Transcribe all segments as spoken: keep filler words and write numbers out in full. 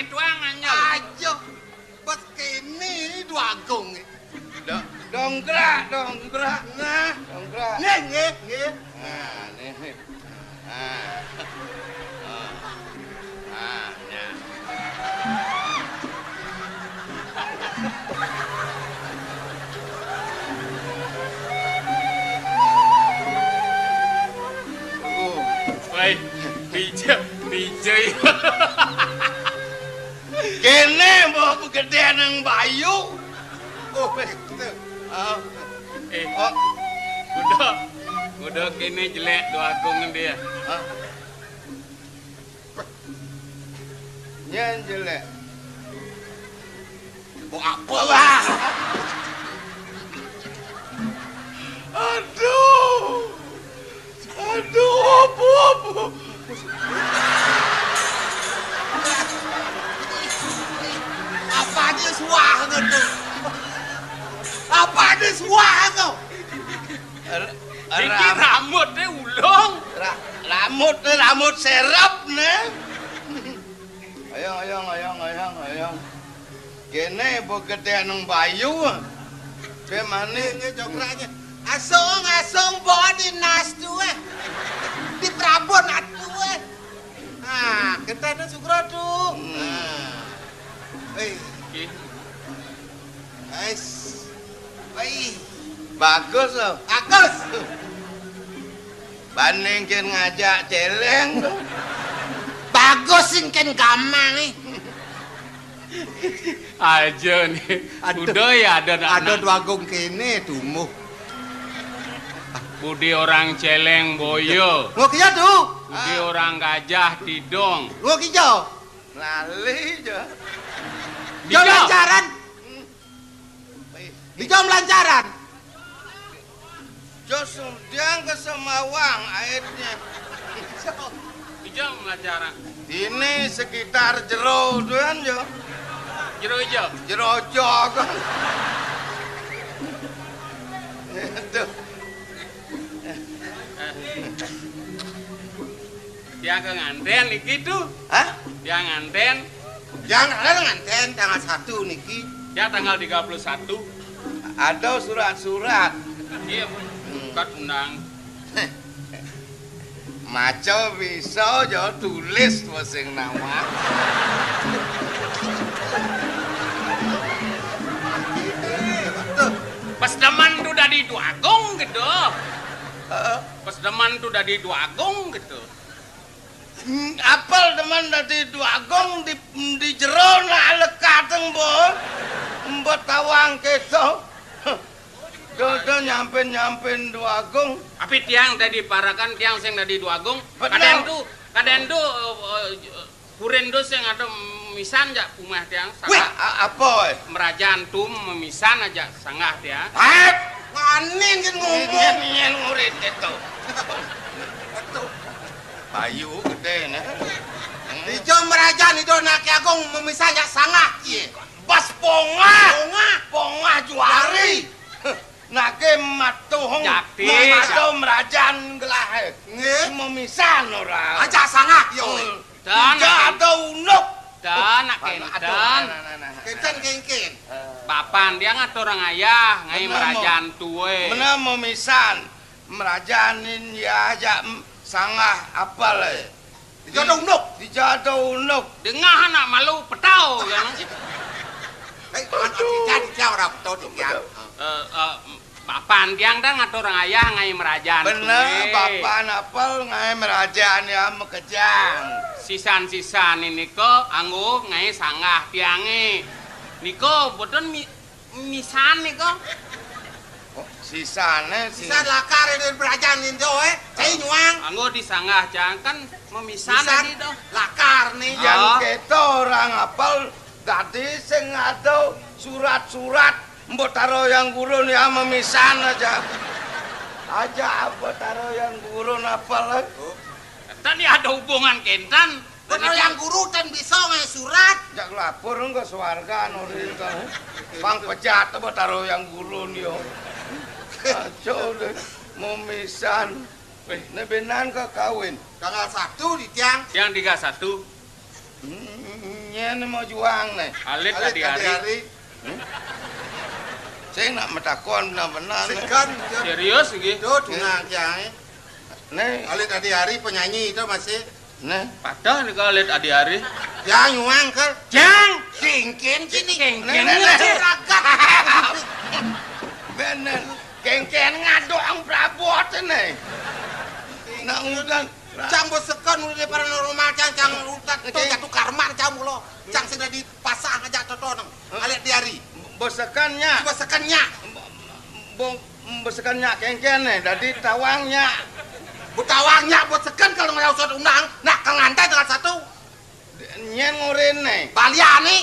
Tuang anyar. Aja. Bas kene Dwagung. Do-, dongkrak, dongkrak. Nah. Dongkrak. Nggih, nggih, nggih. Nah, nih. Nah. Oh. Nah, nah. Oh. Woi, pija, pija. Kene mbok gedhe nang Bayu. Oh, betul. Oh. Eh, oh. Kuda, kuda kene jelek Dwagung dia. Hah? Nyen jelek. Mbok apa, Bang? Aduh. Aduh, apa, apa? Apa aja suah ngono? Apa aja suah ngono? Iki rambut e ulung. Ra-, rambut e, rambut serep ne. Ayo, ayo, ayo, ayo, ayo. Kene mbok gedhe nang Bayu. Bemane. Nggih, nggih, jograke. Asung, asung, mbok dinas tuwe. Di Prabon atuwe. Ah, gedene Sukra tu. Hmm. Ah. Wih. Nggih. Ais. Wih. Bagus loh. Bagus. Banding ken ngajak celeng. Bagus sing ken gamang e. Aja nih. Aduh. Udah ya ada anak. Ada Dwagung kene tumuh. Budi orang celeng boyo. Ngok iya tu. Budi orang gajah tidong. Ngok iya. Lali aja. Yo lancaran. Dijawab lancaran. Jos diang ke Semawang airnya. Dijawab lancaran. Ini sekitar jero tuan yo. Jero ijo. Jero jog. Itu. Tiang ke nganten iki tu. Hah? Tiang nganten. Tiang nganten, nganten tanggal satu niki. Ya, tanggal tiga puluh satu. Ada surat-surat. Iya, Bu. Hmm. Surat undang. Maca bisa aja tulis sing nama. Pas demen tu dadi Dwagung gitu. Heeh. Pas demen tu dadi Dwagung gitu. Hmm, apal demen dadi Dwagung di, di jero nak lekateng, Mbok. Mbok tawang keto. Dodo nyampen-nyampen Dwagung. Tapi tiang tadi parakan tiang sing dadi Dwagung. Bener. Kadén tu, kadén tu, eh, eh, kurin tu sing ada misan jak pumah tiang. Wih, sangat a-, apa, eh? Merajaan tu memisan aja sanggah tiang. Hep! Wani ngin ngomong. Ngin, ngin ngurit itu. Betul. Bayu gedé, nah. Hmm. Ijo merajaan itu anak agung memisan jak sanggah, iya. Bas pongah. Pongah. Pongah juari. Nake matuhung. Jakti. Matuh merajaan gelah. Nggih. Memisan ora. Aja sanggah, yo. Hmm. Dan. Tidak ada unuk. Dan, nak. Oh, aduh, kenten. Nah, nah, nah, nah. Kenten kengken. Eh. Bapan dia ngatur orang ayah, ngai. Bener, merajaan mo-, tuwe. Bener memisan. Merajanin ya aja, em, sanggah apal, eh. Dijado unuk. Dijado unuk. Dengah anak malu petau, ya, nah. Eh, aduh. Tidak, tidak, orang petau, tidak. Eh, eh, bapan tiang dah ngatur ayah ngai merajaan. Bener, tuwe. Bapan apal ngai merajaan ya mekejang. Sisan-sisan ini ko anggo ngai sanggah tiange. Niko boten mi-, misan niko. Oh, sisane si- Sisan lakar ini merajaan ini, eh. Cai nyuang. Anggo disanggah jang kan memisan misan lagi, doh. Lakar nih. Yang, oh, kita orang apal. Dadi sing ada surat-surat, mbok taruh yang gurun ya memisan aja. Aja apa taruh yang gurun apal, eh? Tadi ada hubungan kenten. Mbok taruh yang gurun ten bisa ngai surat. Jak lapor ke swarga, nuri itu. Bang pecat, mbok taruh yang gurun yo. Aco deh, memisan. Weh. Nebenan ke kawin. Tanggal satu di tiang. Tiang tiga satu. Hmm, Ini mau juang nih. Alit Alit Adi Ari. Adi Ari. Hmm? Saya nak metakon benar-benar nih. Sekan, ya. Serius iki? Tuh, tunang kiai. Nih. Alit Adi Ari penyanyi itu masih. Nih. Padahal nih Alit Adi Ari. Ya, nyuang, Kal. Jang! Kengken sini. Kengken Nih, nih, nih. Juragan. Bener. Kengken ngadok ang prabot nih. Nak udan. Cang besekan udah paranormal, cang, cang utat, tuh Oke. Jatuh Karman, cang mulo. Cang sudah dipasang aja totonang. Hah? Alit Adi Ari. Besekannya. Besekannya. Bo-, besekannya kengken nih, dari tawangnya. Betawangnya besekan kalau nggak usah undang. Nah, ke ngantai dengan satu. Nyen ngurin nih. Balian nih.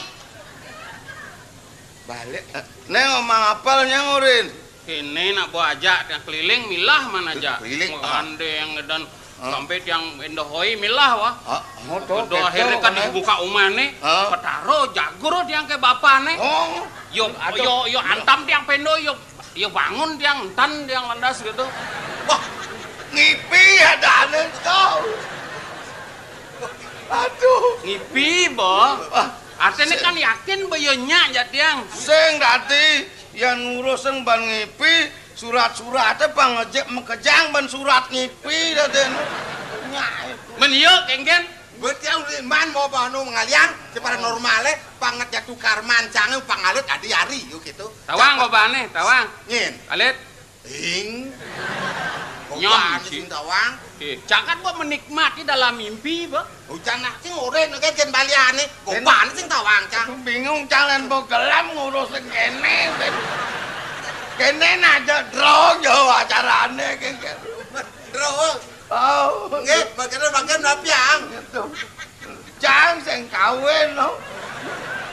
Balik. Nih omang apel nyen ngurin. Ini nak bawa aja, tiang keliling milah mana aja. Keliling, ah. Ngandeng dan Ah. sampai tiang endohoi milah wah. Ah, oh, tuh, Udah gitu, akhirnya kan mana? Dibuka umah nih, Ah. Petaro jagur tiang ke bapak nih. Oh. Yo, Aduh. Yo, yo antam tiang pendo, yo, yo bangun tiang entan tiang landas gitu. Wah, ngipi ada aneh kau. Aduh. Ngipi, Bo. Wah, Artinya sing- kan yakin Bo yo nyak jak tiang. Sing tadi yang ngurus yang ban ngipi, surat-suratnya pang ngejek mekejang ban surat ngipi dah den. Nyak. Men yo kengken. Betiau liman mau banu mengaliang, si paranormal eh, panget jatuh Karman, cang, pangalit Adi Ari, yuk gitu. Tawang kok bane, tawang. Ngin. Alit. Ing. Nyam, Apaan sih. Sing tawang? Eh, cang kan buat menikmati dalam mimpi, Bo. Ucang nak sing ore nek jen baliane. Kok Ben- apaan sing tawang, cang? Aku bingung, cang, lan mau gelam ngurus kene, ben. Kene aja drong yo acarane, kene. Drong. Oh. Nggih, mangkene, mangkene napi, Ang? Gitu. Cang sing kawin, no.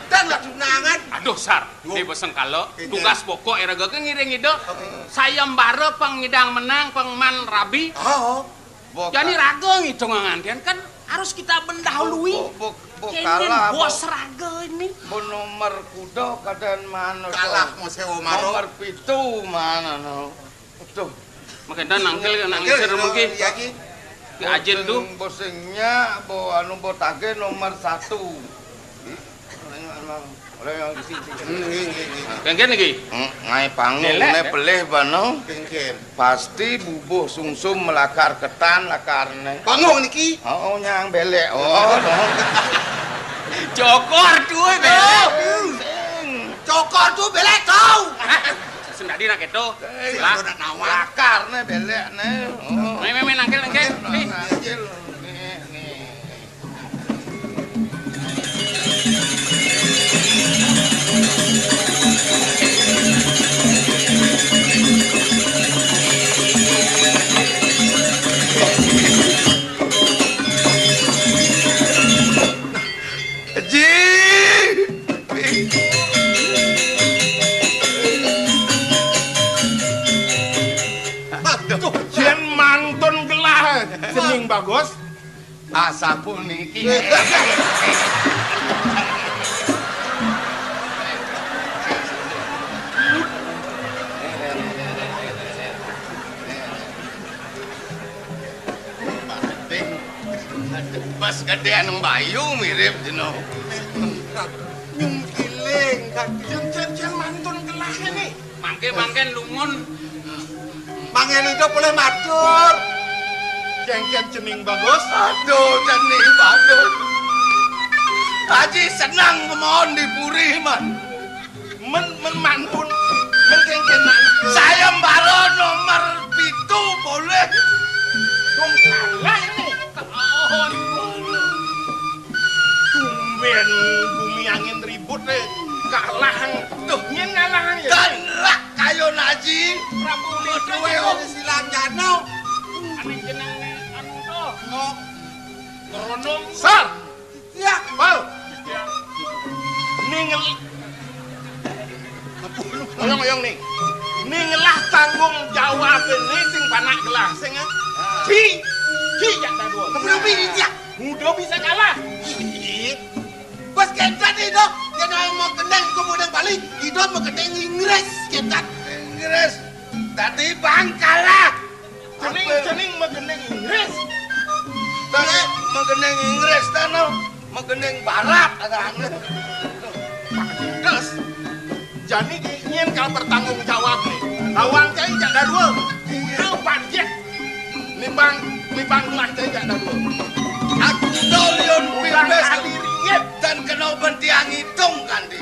Dan lak tunangan. Aduh, Sar. Duh. Ini peseng kalau Iya. Tugas pokok era gak ngiring itu. Oke. Sayembara pengidang menang, pengman rabi. Oh. Bo Jadi ka- raga ngitung ngantian kan harus kita mendahului. Bo, bo, bo Kene kalah, bos bo. Raga ini. Bo nomor kuda kadang mana, Kalah to? Mau sewa maro. Nomor pitu mana, no? Tuh. Makanya nangkil, nangkil Nangkil, serem no, mungkin. Iya, Ki. Ki Ajin tuh. Bosing, bosingnya, bo anu, bo tage nomor satu. Ih, orang yang, orang yang di sini. Hmm, iya, iya, iya. Kengken iki. Hmm, ngai panggung, Lelek, ne ya? Pelih bano. Kengken. Pasti bubuh sungsum melakar ketan lakarne. Panggung niki. Oh, oh, nyang belek. Oh, oh. Cokor tuh, belek. Oh. Sing. Cokor tuh belek kau. Sendadi nak itu. Eh, Lah. Aku nak nawar. Lakar ne, belek ne. Oh. Main, main, main, nangkil, nangkil. Nih. Nangkil. Nih, nih. Ji. Aduh, yen mantun gelah, Cening Bagus. Asapuniki. Pas gedéan Bayu mirip, you know. Nyungkiling, kan. Yen, yen, yen mantun gelah ini. Mangke, mangke lungun. Mangke itu boleh matur. Kengken Cening Bagus. Aduh, Cening Bagus. Haji senang kemawon di puri, man. Men, men mantun, men kengken mantun. Sayembara nomor pitu boleh. Wong kalah ini. Tumben bumi angin ribut, eh. Kalah. Tuh, nyen kalah ya. Galak kayo naji. Prabu Kowe Wijaya. Silanjana. Aning jeneng anu to. Ngo. Ngeronong. Sar. Iya. Pal. Iya. Ning ngel-, oyong-oyong ning. Ning ngelah tanggung jawab ini sing panak gelah sing, eh. Ci, ci jak tadu. Kemudian pilih jak. Muda bisa kalah. Ih. Bos ketat itu, dia mau kendang ke modal Bali, itu mau kendang Inggris ketat. Inggris. Tadi bang kalah. Cening, cening megeneng Inggris. Tadi megeneng Inggris, tano. Magending barat ada anu. Terus, jani nyén kal bertanggung jawab né. Lawan cai jak dadua. Kuda panjek. Nimbang, nimbang gelah cai jak dadua. Aku dolion pipis dan kena bentiang hitung kandi.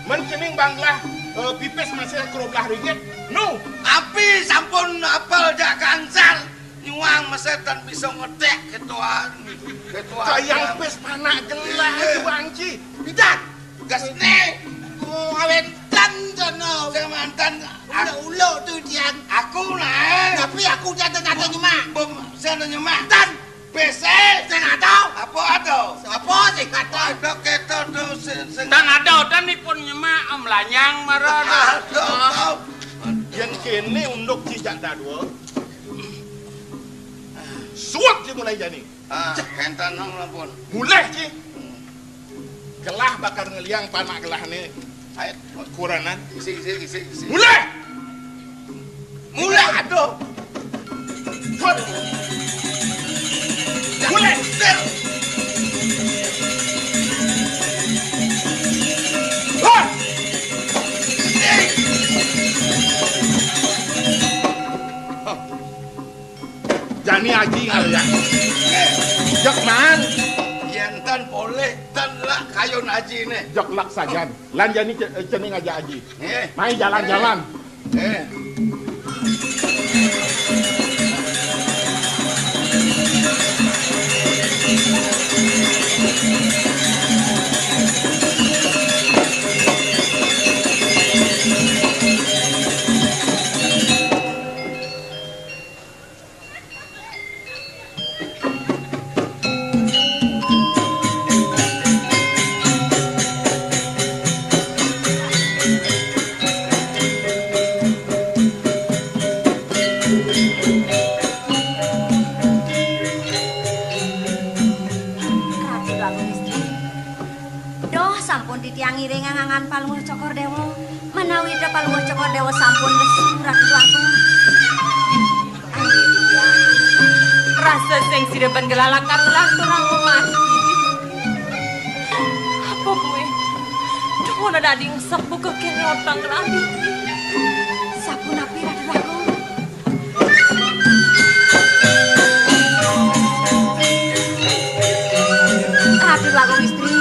Men cening banglah, eh, pipis masih keroblah ringgit. Nu, api sampun apel jak gangsal. Nyuang mesetan bisa ngetek ketuaan. Ketuaan. Kayang pis panak gelah, iya, Tuan Ci. Pidan. Gas né. Oh, awentan jana. Sing mantan. Ulo-ulo tu tiang. Aku nah. Tapi aku nyata-nyata nyemak. Bum, sing nyemak. Dan. P C. Sing ada. Apa ada? Apa sing ada? Ada kita tu sing, sing. Dan ada, dan ipun nyemak, melanyang marah. Ada. Yang kene unduk cicak dadua. Suap dimulai jani. Ah, hentan nang lampun. Mulai, Ci. Gelah bakal ngeliang panak gelah né. Ayo. Kuranan. Isi, isi, isi, isi. Mulai. Mulai, aduh. Hot. Mulai. Ter. Hot. Jani aji ngalian. Jak man. Yén tan polih, tan lak kayun aji né. Jak lak sajan. Lan jani ce-, cening aja aji. Eh. Mai jalan-jalan. Eh. Ratu Agung Istri. Doh, sampun titiang ngiring angangan Palungguh Cokor Dewa. Menawi Ida Palungguh Cokor Dewa sampun lesu, Ratu Agung. Ayo, titiang. Rasa sing sida ben gelalakar ngelah turang mati. Apa kuwi? Duh, ana dadi ngesep buka kene otang ngelah. Sapunapi, Ratu Agung? Ratu Agung Istri,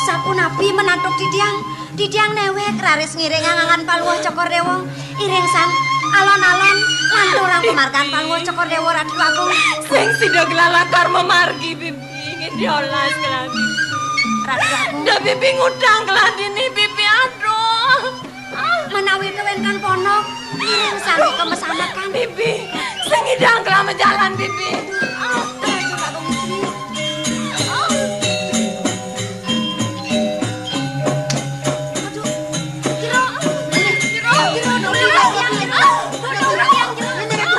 sapunapi menantuk titiang? Titiang newek raris ngiring angangan Palungguh Cokor Dewa. Iring san, alon-alon, lanturang pamargan Palungguh Cokor Dewa, Ratu Agung. Sing sida gelalakar mamargi, Bibi. Ingin diolas keladi. Ratu Agung. Dah Bibi ngutang keladi nih, Bibi. Aduh. Menawi kewénten ponok, ngiring sami ka mesanakan. Bibi, sing ngidang kelama jalan, Bibi. Ah, aduh, Pak Komisi. Ah. Aduh, Jero, Jero, Jero, Jero, Jero.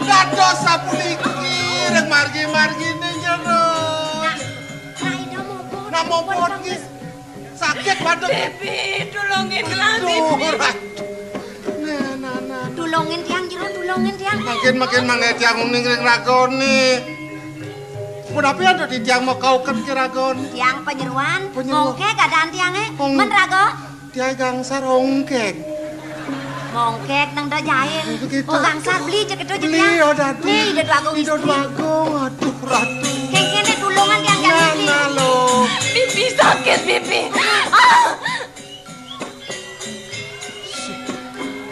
Dados sapuniki ring margi-margine Jero. Nah, Rai Damopon. Damopon nggih. Sakit batuk. Bibi, tulungin gelah, Bibi. Aduh, Ratu. Nah, nah, nah. Tulungin tiang, Jero, tulungin tiang. Makin, makin mangke tiang uning ring ragane. Punapi antuk titiang makauken ki ragane? Tiang panyeroan, panyeroan. Mongkek keadaan tiange. Mong- Men raga? Tiang gangsar ongkek. Mongkek nang da jain. Begitu. Oh, gangsar beli cek itu. Beli, tiang. Oh, dadu. Nih, Ida Dwagung. Ida Istri. Dwagung, aduh, Ratu. Kengkene tulungan tiang. Nah, jani, nah, lo. Bibi sakit, Bibi. Ah!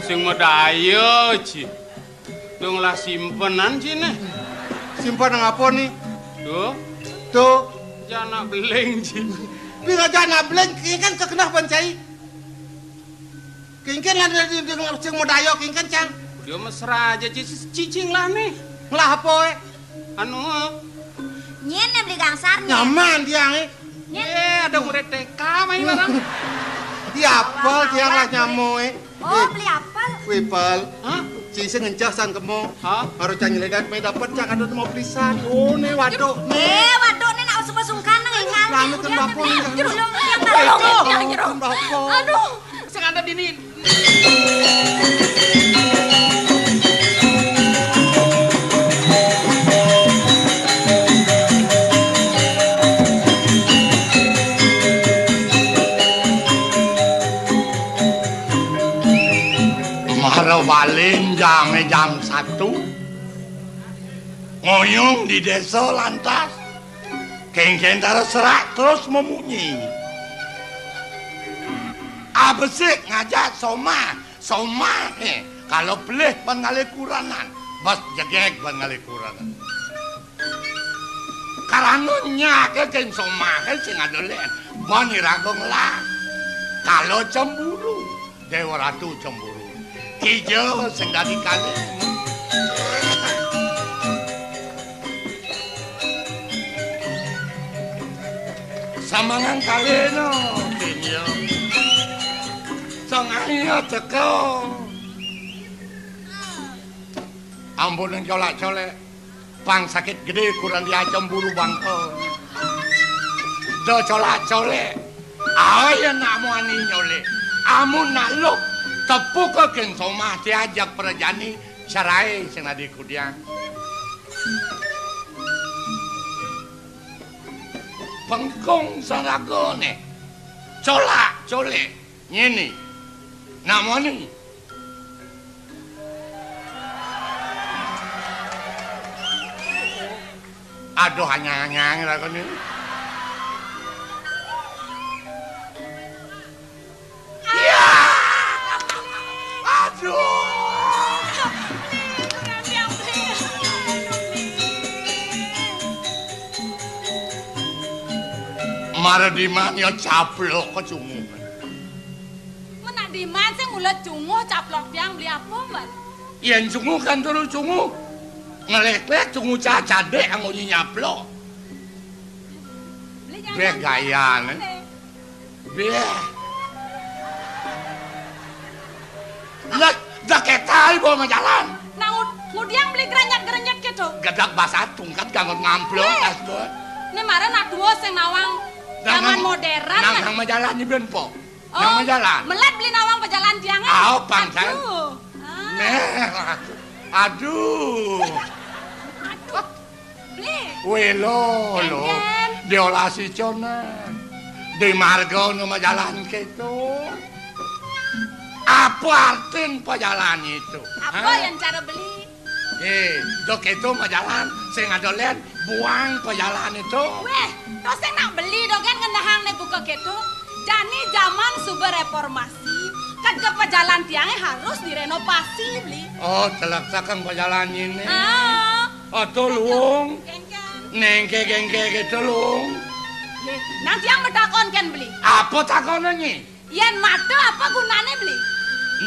Sing madaya, Ji. Dong lah simpenan, Ji, nih. Simpenan apa, nih? Tuh. Tuh. Jana beling, Ji. Pira jana beling, kengken kekenah pancai. Kengken lah dari, dari sing madaya, kengken, Cang. Dia mesra aja, Ji, cicing lah, nih. Ngelah apa, eh? Anu. Nyén né beli gangsar, nyén. Nyaman tiang, eh. Nyén. Eh, ada murid T K main bareng. Di apel tiang lah nyamo, eh. Oh, beli apel. Wipel. Hah? Ci sing ngencah san kemo. Hah? Baru cang nyeledat mai dapet cang ada mau belisan. Oh, né waduk. Eh, waduk né nak usung sungkan nang ingal. Lama kan bapak. Jero, jero, jero. Aduh. Sing ada dini. Jam satu, ngoyong di desa lantas, kéngkén tara serak terus memunyi. Abesik ngajak somah, somah, eh, kalau pelih ban ngalih kurenan, bas jegég ban ngalih kurenan. Karana nyaké kéng somahé sing ada lén, ban iraga ngelah. Kala cemburu, Déwa Ratu cemburu. Kija sing dadi kalih. Samangan kalih no, Kinya. Sangaya teka. Ampunang colak-colek. Pang sakit gedé kurang diacem buru bangka. Da colak-colek. Ai nak muani nyolek. Amun nak luh, tepuka kéng somah diajak prajani cerai sing dadi kudiang. Bengkung saragané. Colak-colek. Ngéné. Nak muani. Aduh, anyang-anyang lakon ini. Iya. Aduh. Mara diman ya caplok kecungu. Menak diman sing mula cunguh caplok tiang beli apa, Mbak? Yén cunguh kan terus cunguh. Ngelék-lék cunguh ca-, cadék anggo nyaplok. Beli jangan Béh, gayané. Béh. Lah, da kéto bawa majalan. Nah, ngud-, ngudiang beli geranyet-geranyet gitu. Gedag basa tungkat ganggot ngamplok, Béh. Né mara nak tua sing nawang zaman modern. Nang, nang majalan ni ben po. Oh, nang majalan. Melet beli nawang pajalan tiangé. Aduh. Ah. Méh. Aduh. Aduh. Beli. Wélo, lo. Kéngkén. Diolasi conan. Di marga nu majalan kéto. Apa artin pajalan itu? Apa yang cara beli? Eh, dok itu majalan, sing ada lén, buang pajalan itu. Wéh, to sing nak beli dogén ngenehang né buka kéto. Jani jaman suba reformasi, keda pajalan tiangé harus direnovasi, beli. Oh, telak takang pajalan ini. Ah. Ato luung. Kéngkén. Néngké-kéngké kéto luung. Yé, nang tiang matakon kén beli. Apa takoné nyi? Yén mata apa gunané, beli?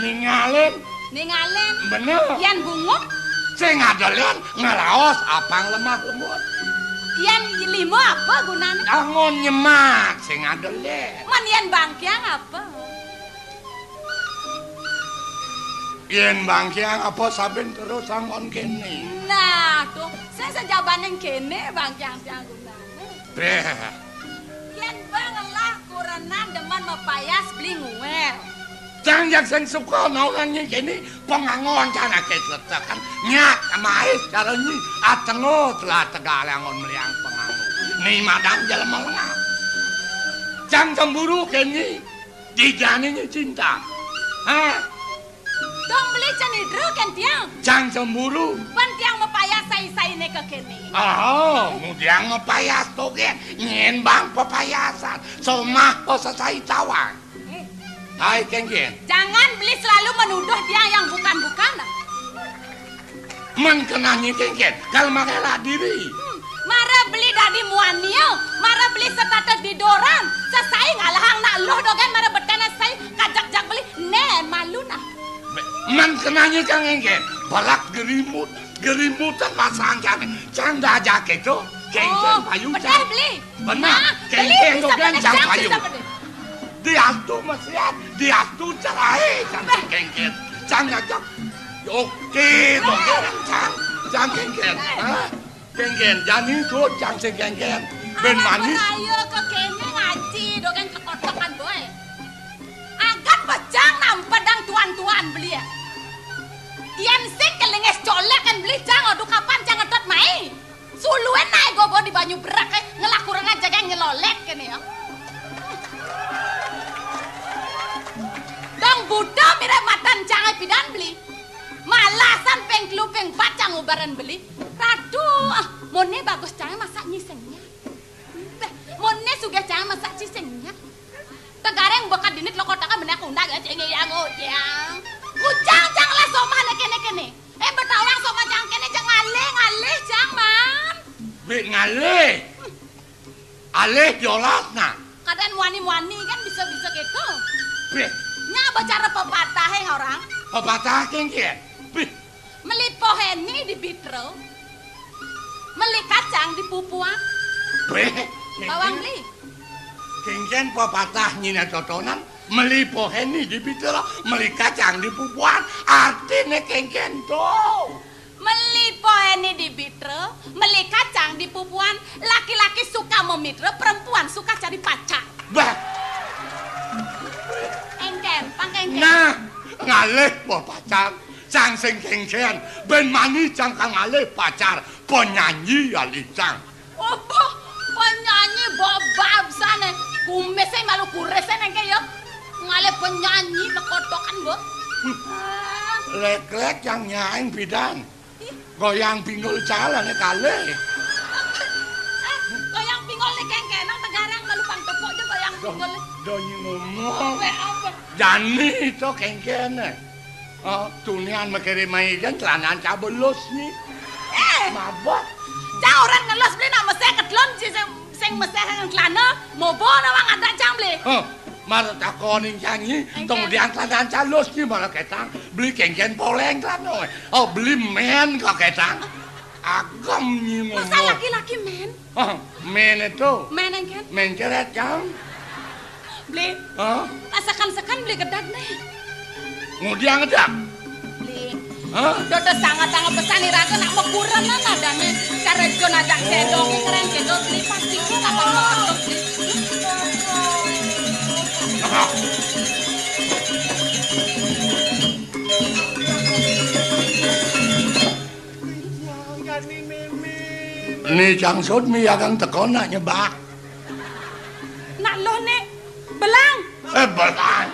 Ningalin. Ningalin. Bener. Yén bunguk? Sing ada lén ngelaos apang lemah lembut. Yén lima apa gunané? Anggon nyemak sing ada lén. Men yén bangkiang apa? Yén bangkiang apa saben terus anggon kéné. Nah, tuh, saya sejabaning kéné bangkiang tiang gunané. Béh. Yén ba ngelah kurenan demen mapayas beli nguél. Cang jak sing suka naunannya kéné penganggon cang aké tletekan nyak mais cara nyi atengo telah tegal anggon meliang penganggo. Ni madang jelema lengah. Cang cemburu kéné dijani nyi cinta. Hah? Dong beli cenidra kén tiang. Cang cemburu. Ban tiang mapayas sai-sainé ka kéné. Ah, ngudiang mapayas togén. Nyén bang papayasan. Somah pasasai tawang. Eh. Hai, kéngkén. Jangan beli selalu menuduh tiang yang bukan-bukan. Mengkenangi kéngkén. Kal marela diri. Hmm, mara beli dadi muania, mara beli setata didoran, sesai ngalahang nak luh dogén mara beténé sai kajak-jak beli. Né, malu nah. Man kenanya kang engken, balak gerimut, gerimutan masang kang, cang dajak itu, kengken payu cang. Beli. Benar, nah, kengken beli, dogen cang payu. Diastu mesiat, diastu cerai, cang kengken. Cang ngajak, oke, dogen cang, cang kengken. Hah? Kengken, jani tuh cang sing kengken. Ben manis. Ayo ke kene ngaji, dogen kotokan boy. Agat pecang nampa dang tuan-tuan beli ya. Yen sing kelengis colek kan beli cang odu kapan cang ngetot mai. Suluen nae gogo di banyu berak eh, ngelakurengan jaga nyelolek kene ya. Dong buta mirip matan cang pidan beli. Malasan pe Alih. Alih jolas, nah. Kadén muani-muani kan bisa-bisa gitu. Bih. Nya apa cara pepatahe orang? Pepatah kengken. Bih. Meli poheni di bitra, meli kacang di pupuan. Bih. Bawang beli. Kengken pepatah nyina totonan, meli poheni di bitra, meli kacang di pupuan. Artine kengken to. Meli poheni di bitra, meli kacang di pupuan, laki-laki suka memitra, perempuan suka cari pacar. Bah. Engken, pangkengken. Nah, ngalih po pacar, cang sing kengken, ben mani cang kang ngalih pacar, penyanyi ya licang. Apa? Penyanyi bobab sane, kumise malu kurese nengke ya. Ngalih penyanyi nekotokan, Bu. Ah. Lek-lek yang nyaing bidan. Goyang pinggul calane kalih. Eh, goyang pinggul ni kengkenang tegarang malu pang tepuk je goyang pinggul ni. Donyi ngomong. Apa, apa? Jani to kengkene. Oh, tunian mekere mai jan celanan cabelus ni. Eh! Mabok. Cang orang ngelus beli nak meseh kedlon si sing, sing meseh nang celana, mobo nawang ada cang beli. Huh. Mara takoning cang nyi, kemudian tandan calus nyi mara ketang, beli kengken poleng celana. Oh, beli men kok ketang. Agem nyi ngomong. Masa laki-laki men? Oh, men itu. Men engken? Men ceret cang. Beli. Hah? Asakan-sakan beli gedad nih. Ngudiang gedad. Beli. Hah? Dodo sangat-sangat pesan iraga nak mekurenan adane. Karejo najak cedok, keren cedok, beli pasti ku kapan meketut, beli. Hah? Ni cangsut mi agang teko nak nyebak. Nak loh, Nek. Belang. Eh, belang.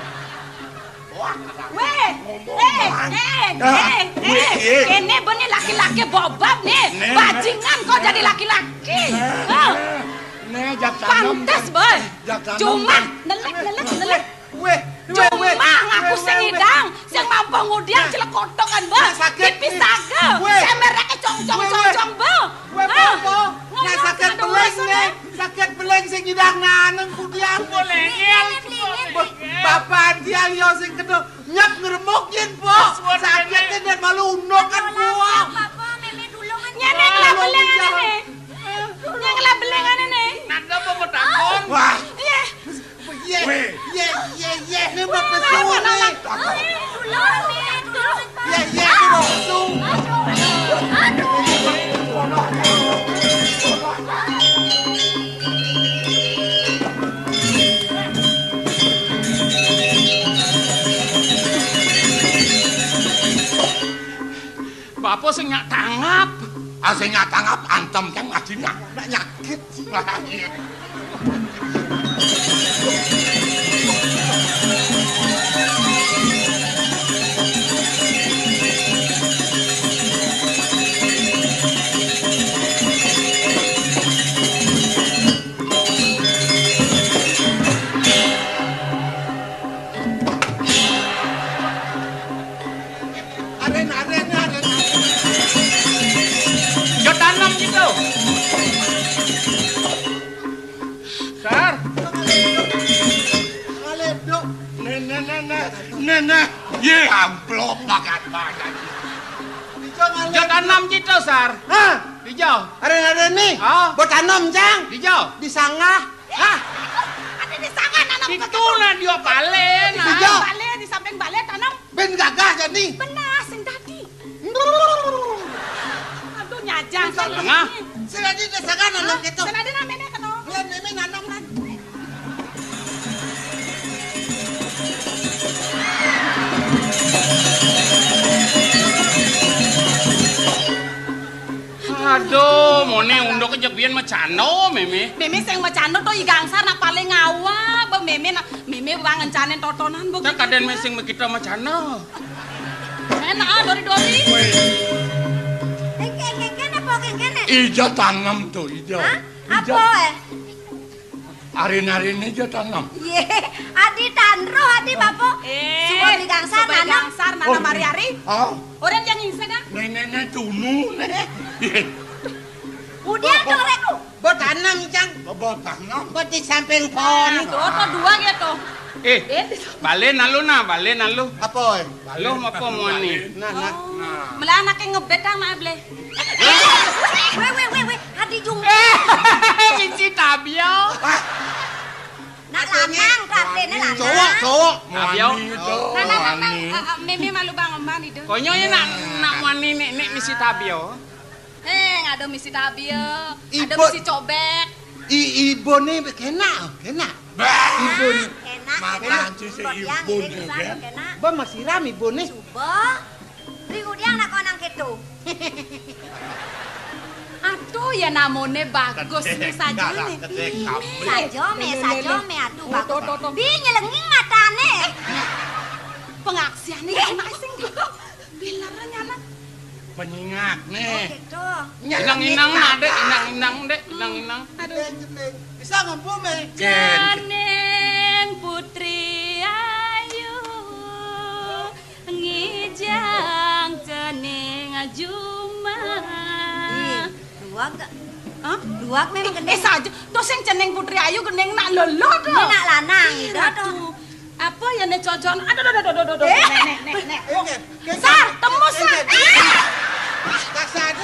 Wah, weh, ngomong eh, belang. Eh, ah, eh, weh, eh, eh. Ini benih laki-laki bobab nih. Nih, bajingan kok jadi laki-laki. Nih, nih, nih, jak tanam. Pantes, boy. Jak tanam. Cuma nelik, nelik, nelik. Weh, weh, weh. Cuma ngaku sing idang, sing mampu ngudiang celekotokan, boy. Nah, sakit. Tipis saga. Weh. Semerake cong, cong, weh, cong, weh, cong, boy. Weh, ah, bobo. Nah, sakit belang nih. Sakit belang sing idang naneng kudiang. Boleh. Bapak dia yo sing kedok. Nyap ngremuk yen, Po. Sakite dan malu unuk kan, Po. Apa, Mémé tulungan. Nyene ngelabelengane ne. Nyene ngelabelengane ne. Nanda apa mau takon? Wah. Iya. Iya. Weh. Iya, iya, iya. Ini mau pesu nih. Tulung, tulung. Iya, iya, ini mau pesu. Aduh. Aduh. Bapa sing nyak tanggap. Ah, sing nyak tanggap antem cang adina. Nak nyakit. Wah, iya. Aren, aren, aren, aren. Yo tanam gitu. Sar. Ngaledok. Nene, nene, nene. Ye amplop banget, banget. Ijo ngaledok. Yo tanam gitu, Sar. Hah? Ijo. Aren, aren nih. Ah. Bo tanam, Cang. Ijo. Di sanggah. Hah? Ada di sanggah nanam. Itu nah dia bale, nah. Ijo. Bale, di samping bale tanam. Ben gagah jani. Benar, sing tadi. Aduh, nyajang. Sing tadi di sanggah nanam gitu. Sing tadi namanya kena. Ngeliat Mémé nanam kan. Aduh, mone unduk aja biyen macano, Mémé. Mémé sing macano to I Gangsar nak paling awak, Bang Mémé nak Mémé wang encanen totonan, Bang. Tak kadén mé sing makita macano. Enak, ah, dori-dori. Woi. Engke, engke, engke, apa, engke, engke, nek? Ija tanem to, ija. Hah? Ija. Apa, eh? Arin-arin aja tanam. Yé, adi tanro, adi bapo. Eh, suba beli gangsar nanam. Gangsar nanam ari-ari. Oh. Orang yang ngisa dah. Nenek-nenek tunu, nenek. Udian to, Rek. Tanam, Cang. Bebot tanam. Kok di samping pohon? Nah, tuh, tuh, dua gitu. Eh, eh, balen lu nah, balen lu. Apa, eh? Lu apa muani? Nah, nah. Oh. Mula anaknya ngebet sama Able. Weh, weh, weh, weh. Hadi jung. Eh, misi tabio. Nak lanang, kabehne lanang. Cowok, cowok. Tabio. Muani itu. Nah, nah, nah, nah. Muani. Eh, eh, Mimi malu bang oman itu. Konyo ya nak, nak muani nek, nek misi tabio. Eh, ada misi tabio, ada misi cobek. I-, ibone kenak, kenak. Bah! Ibone. Enak, makan enak. Sisi. Mbok Diang, ibone ini kan, kan. Enak. Mbok masih ram ibone. Coba. Ring udiang nak konang keto. Aduh, ya namone bagus nih sajane. Kedek, kedek, kedek. Sajo me, sajo me, aduh, bagus. Tuh, tuh, tuh, tuh. Bi nyelenging matane. Pengaksiane enak sing. Bilernya anak. Penyingak nih. Oh, gitu. Inang-inang, Dek, inang-inang, Dek, inang-inang. Aduh. Bisa ngempu, me. Janing Putri Ayu ngijang cening jumah. Ih, duag. Hah? Duag memang gendeng. Eh, saja. Tuh sing cening Putri Ayu gendeng nak lelo tuh. Ini nak lanang, gitu tuh. Aduh. Apa ya nek cocon? Aduh, aduh, aduh, aduh, aduh. Eh? Nek, nek, nek, nek. Sar, temu, Sar. Kasar.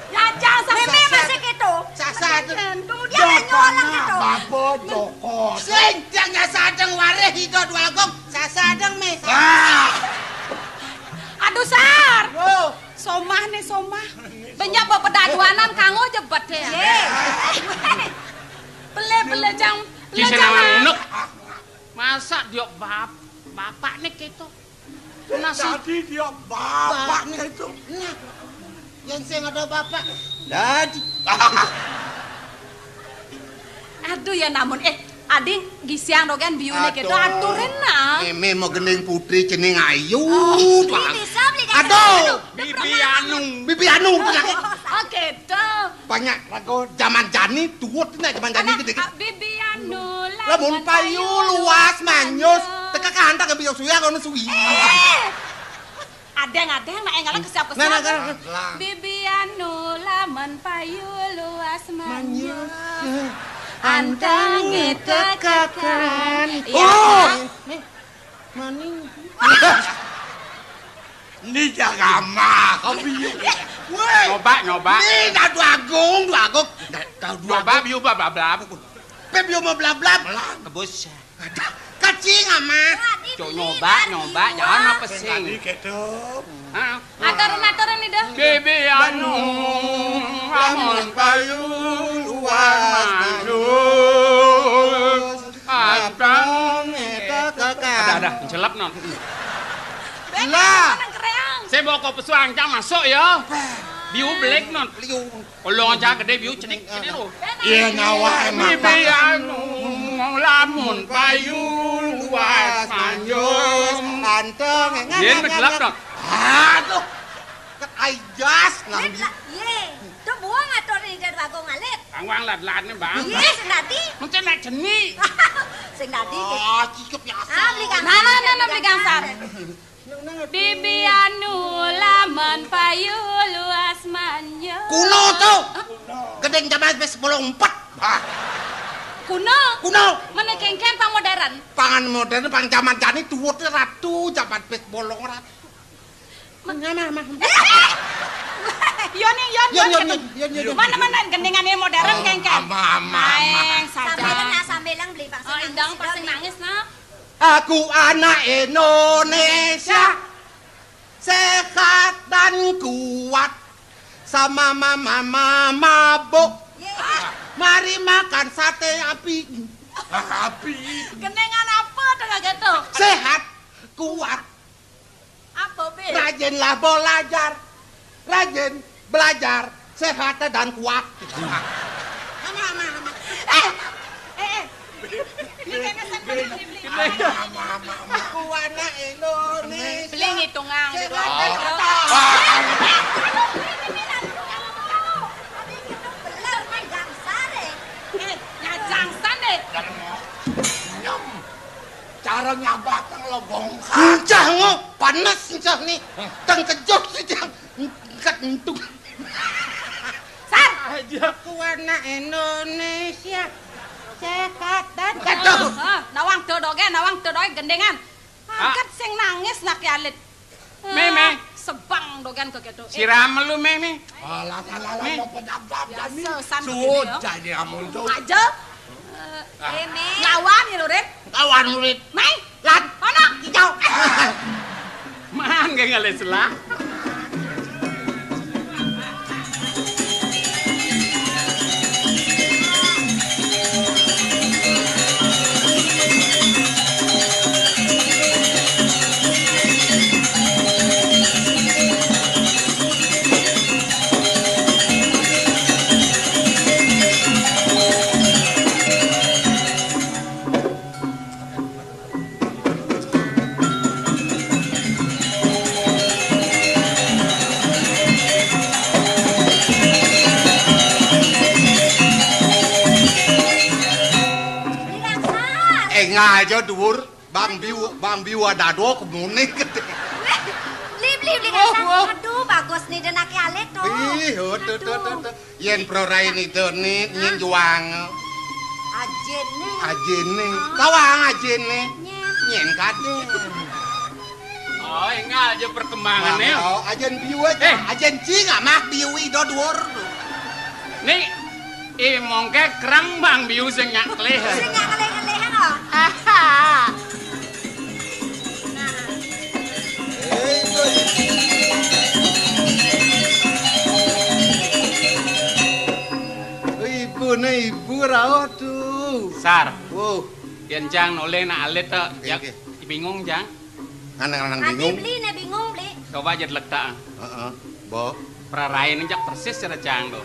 Ya, jangan sampai. Meme masih gitu. Sasar. Kemudian nyolong gitu. Bapak Joko. Sing jangan sadeng wareh itu dua gong. Sasadeng me. Ah. Aduh, Sar. Yo. Somah nih, somah. Banyak bapak daduanan kanggo jebet ya. Ye. Bele, bele, jang. Bele, jang. Masa dia bap-, bapakne keto? Nah, si tadi dia bapakne itu. Nah, yang sing ada bapak. Dadi. Aduh, ya namun, eh, ading gisiang dogen biune keto, aturin nah. Meme mau gending putri cening ayu. Oh, ini bisa beli. Aduh, bibi anu. Bibi anu, tenang. Oh, keto. Banyak lagu zaman jani, tuut nih zaman jani gitu. Bibi anu, lamun payu luas manyus, teka kahantak ke biyo suya kono suwi. Eh, adeng-adeng nak enggal kesiap-kesiap. Nah, nah, nah. Bibi anu, lamun payu luas manyus. Manyus. Anteng tekakan. Iya. Oh. Nih. Maning. Ini jarama, kopi. Woi. Nyoba, nyoba. Ini dah dua agung, dua agung. Dah, dah dua agung. Nyoba, biu blablab. Pe biu mau blablab. Melang. Bos. Kacing ama. Cok nyoba, nyoba, jangan apa sing. Tadi keto. Hah? Aturan-aturan nih dah. Bibi anu, lamun payu luas manyus. Anteng. Ada, ada, jelap non. Lah. Saya bawa kopi suang, cang masuk ya. Biu belek non. Liu. Olong aja gede biu cenik, cenik lo. Iya, nyawa emang. Bibi anu, lamun payu luas manyus. Anteng. Yen jelap non. Aduh. Ket ajas nang. Ye, tuh buang atur nih dari bago ngalit. Kang wang lat-latne, Bang. Ye, sing dadi. Mungkin nak jeni. Sing dadi. Ah, cicip ya. Ah, beli kang. Nah, nah, nah, nah, beli kang sar. Bibi anu lamun payu luas manyun. Kuno tuh. Hah? Gedeng zaman wis sepuluh empat. Ah. Kuno? Kuno. Mana kengken pang modern? Pangan modern, pang zaman jani tuwut ratu, zaman wis bolong ratu. Mah, mah, mah. Yoni, yon, yon, yon, yon, yon, yon. Mana, mana gendingan modern kengken? Ama, ama, ama. Maeng saja. Sambilan, nah, sambilan beli vaksin. Oh, indang vaksin nangis, nah. Aku anak Indonesia, sehat dan kuat, sama mama mabuk. Mari makan sate api. Api. Genengan apa dengan gitu? Sehat, kuat. Apa, Pi? Rajinlah belajar. Rajin belajar, sehat dan kuat. Ama, ama, ama. Eh, eh, eh. Ini kayaknya saya pernah beli. Ama, ama, ama, ama. Aku anak Indonesia. Beli ngitungan. Sehat dan kuat. Bener, Mai Gangsar, eh. Eh, nyajang san deh. Nyem. Cara nyabat nang lobong. Encah ngo, panas encah nih. Tang kejut sih, Jang. Angkat entuk. Sar. Aja. Kuat. Indonesia sehat dan Aduh. Hah, nawang dodoge, nawang dodoge gendengan. Aget sing nangis nake alit. Mé, mé. Sebang dogan ke kedo. Siram lu, mé, mé. Alah, alah, alah, Mé. Biasa san Sudah ini amun tuh. Aja. Eh, Mé. Lawan ya, Lurit. Lawan Lurit. Mé. Lan. Kono. Hijau. Man, kayak ngalih selah. Enggak aja dhuwur, Bang Biu, Bang Biu ada dua kemunik. Beli, beli, beli, Kang Sang. Aduh, bagus nih, denake alit tuh. Ih, tuh, tuh, tuh, tuh. Yen prarain itu nih, nyen juang. Ajene. Ajene. Kawang ajene. Nyen. Nyen kade. Oh, enggak aja perkembangannya. Oh, ajen biu aja. Eh. Ajen cing amah biu ido dhuwur. Nih, eh, mongke kerang Bang Biu sing nyak kelih. Sing nyak kelih-kelih, oh. Aha. Ibu ne ibu rauh tuh. Sar. Wow. Yen cang noleh nak alit tok. Oke, ya, oke. Bingung, Cang. Nganang-nganang bingung. Beli ne bingung, beli. Coba aja delek tak. Heeh. Bo. Prarain jak persis cara cang tuh.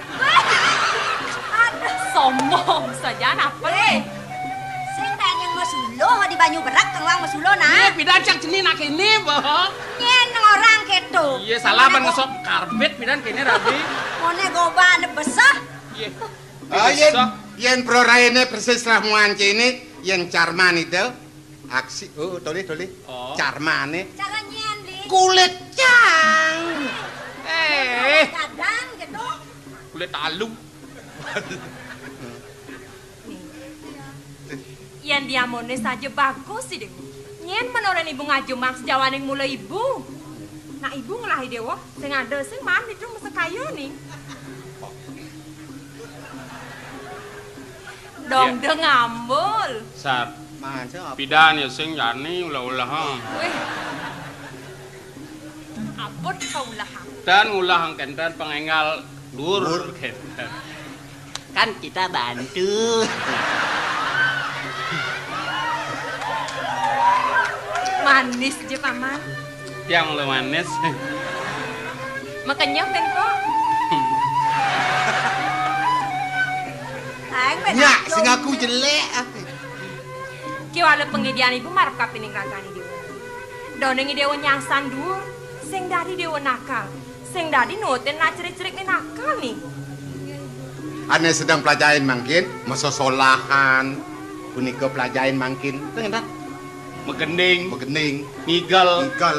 Aduh, sombong saja apa? Eh, sing tanya mesulo di banyu berak kang wang mesulo nah. Iya, pidan cang jenih nak kene, Bo. Nyen orang keto. Iya, salah ban ngesok karbet pidan kene rabi. Mone goba ne besah. Iya. Ah, yen, yen praraine persis ramuan kene, yen carman itu. Aksi, oh, toleh, toleh. Oh. Carmane. Cara nyen, Li. Kulit cang. Eh. Kadang gitu. Kulit alu. Yen diamone saja bagus sih, Dewa. Nyen menoren ibu ngajemak sejawaning mula ibu. Nah, ibu ngelahi Dewa, sing ada sing man itu mesti kayu nih. Dong, ya. Deng ambul. Sar. Man, siapa? Pidan ya sing jani ulah-ulah, ha. Wih. Abot kaulahan. Dan ulah kenten pengenggal dur. Dur. Kenten. Kan kita bantu. Manis je, Paman. Tiang lo manis. Makanya, Ben, kok. Aing, Ben, Nyak, aku. Sing aku jelek, ah. Ki wala pengidian ibu marep kapining ragane dewa. Doning dewa nyangsan dhuwur, sing dadi dewa nakal. Sing dadi nutin nak cerik-cerik ni nakal ni. Ane sedang pelajain mangkin, mesosolahan. Punika pelajain mangkin. Teng, teng. Megending. Megending. Ngigel. Ngigel.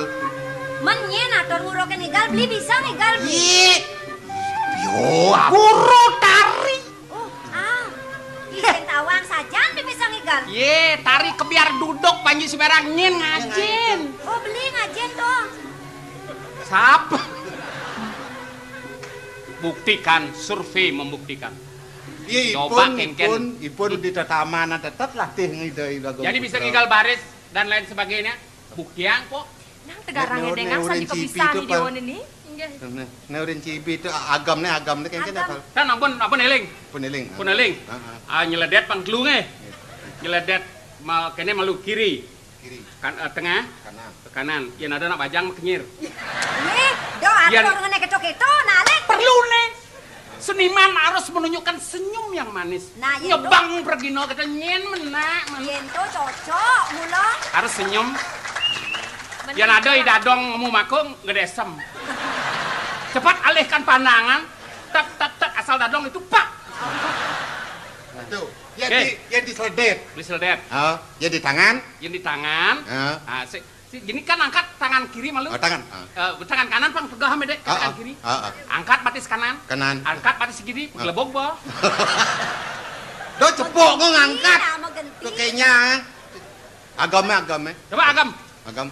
Men nyen atur nguruke ngigel, beli bisa ngigel, beli. Ye. Yo, apa? Guru tari. Oh, ah. Isin tawang sajan di bisa ngigel. Ye, tari kebiar duduk Panji Sumerang nyen ngajin. Oh, beli ngajin tuh. Sap. Buktikan, survei membuktikan. Iya, coba ipun, kenken. Ipun, ipun di tetamanan tetep latih ngidoi lagu. Jadi bisa putra. Ngigel baris dan lain sebagainya. Buktian kok. Nang tegarang ne, ne, dengan ne, sandi urin cipi kepisah itu, ni Pak. Dewa ni. Inggih. Ne, ne urin cipi itu agam ne, agam ne kenken. Agam. Apal? Kan ampun, ampun eling. Pun eling. Pun eling. Heeh. Ah, nyeledet pang telu nge. Iya. Nyeledet ma-, kene malu kiri. Kiri. Kan, eh, tengah. Kanan. Ke kanan. Yen ada nak bajang, kenyir. Ih, do atur ngene keto-keto, nalik. Perlu ne. Seniman harus menunjukkan senyum yang manis. Nah, yen nyebang to. Pergino kita nyen menak, men. Yen to cocok, mula. Harus senyum. Yen ada i dadong ngemu makung, gedesem. Cepat alihkan pandangan. Tap, tap, tap, asal dadong itu, pak. Tuh, yen di, yen di seledet. Di seledet. Oh, yen di tangan. Yen di tangan. Oh. Ah, si, Gini kan, angkat tangan kiri malu. Oh, tangan. Ah. Eh, tangan kanan pang pegang, Dek, ah, tangan ah, kiri. Ah, ah. Angkat batis kanan. Kanan. Angkat batis kiri, ah, gelebok, bah. Do cepok ngangkat. Iya, mau ganti. Tuh kayaknya. Agama, agama. Coba agam. Agam.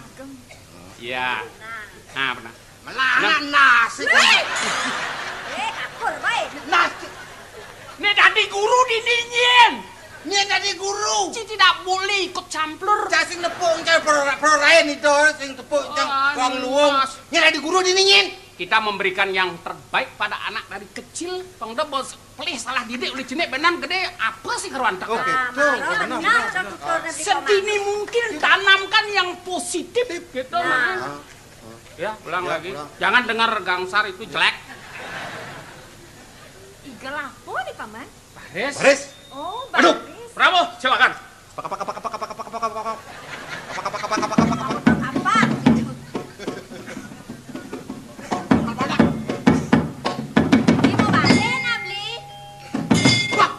Iya. Nah, pernah. Malah anak nasi. Wih! Eh, kapur, baik. Nasi. Nek dadi guru dini nyen. Nyen dadi guru. Ci tidak boleh ikut campur. Cak sing nepuk, cak pro-, prorain itu, sing tepuk, cak, oh, wong luwung. Nyen dadi guru dini nyen. Kita memberikan yang terbaik pada anak dari kecil. Pengdo bos pelih salah didik oleh cinik benan gede, apa sih karuan tak? Oke, ah, tuh, malah benar, benar, benar. Sedini mungkin tanamkan yang positif gitu, nah. Mas. Ah. Ya, ulang lagi. Ya, ulang. Jangan dengar Gangsar itu jelek. Igel apa nih, Paman? Baris. Baris. Oh, aduh, baris. Prabu, silakan. Pak, pak, pak, pak, pak, pak, pak, pak, pak, pak. Pak, pak, pak, pak, pak, pak, pak, pak. Apa? Gitu. Ini mau balik, nah, beli. Wah.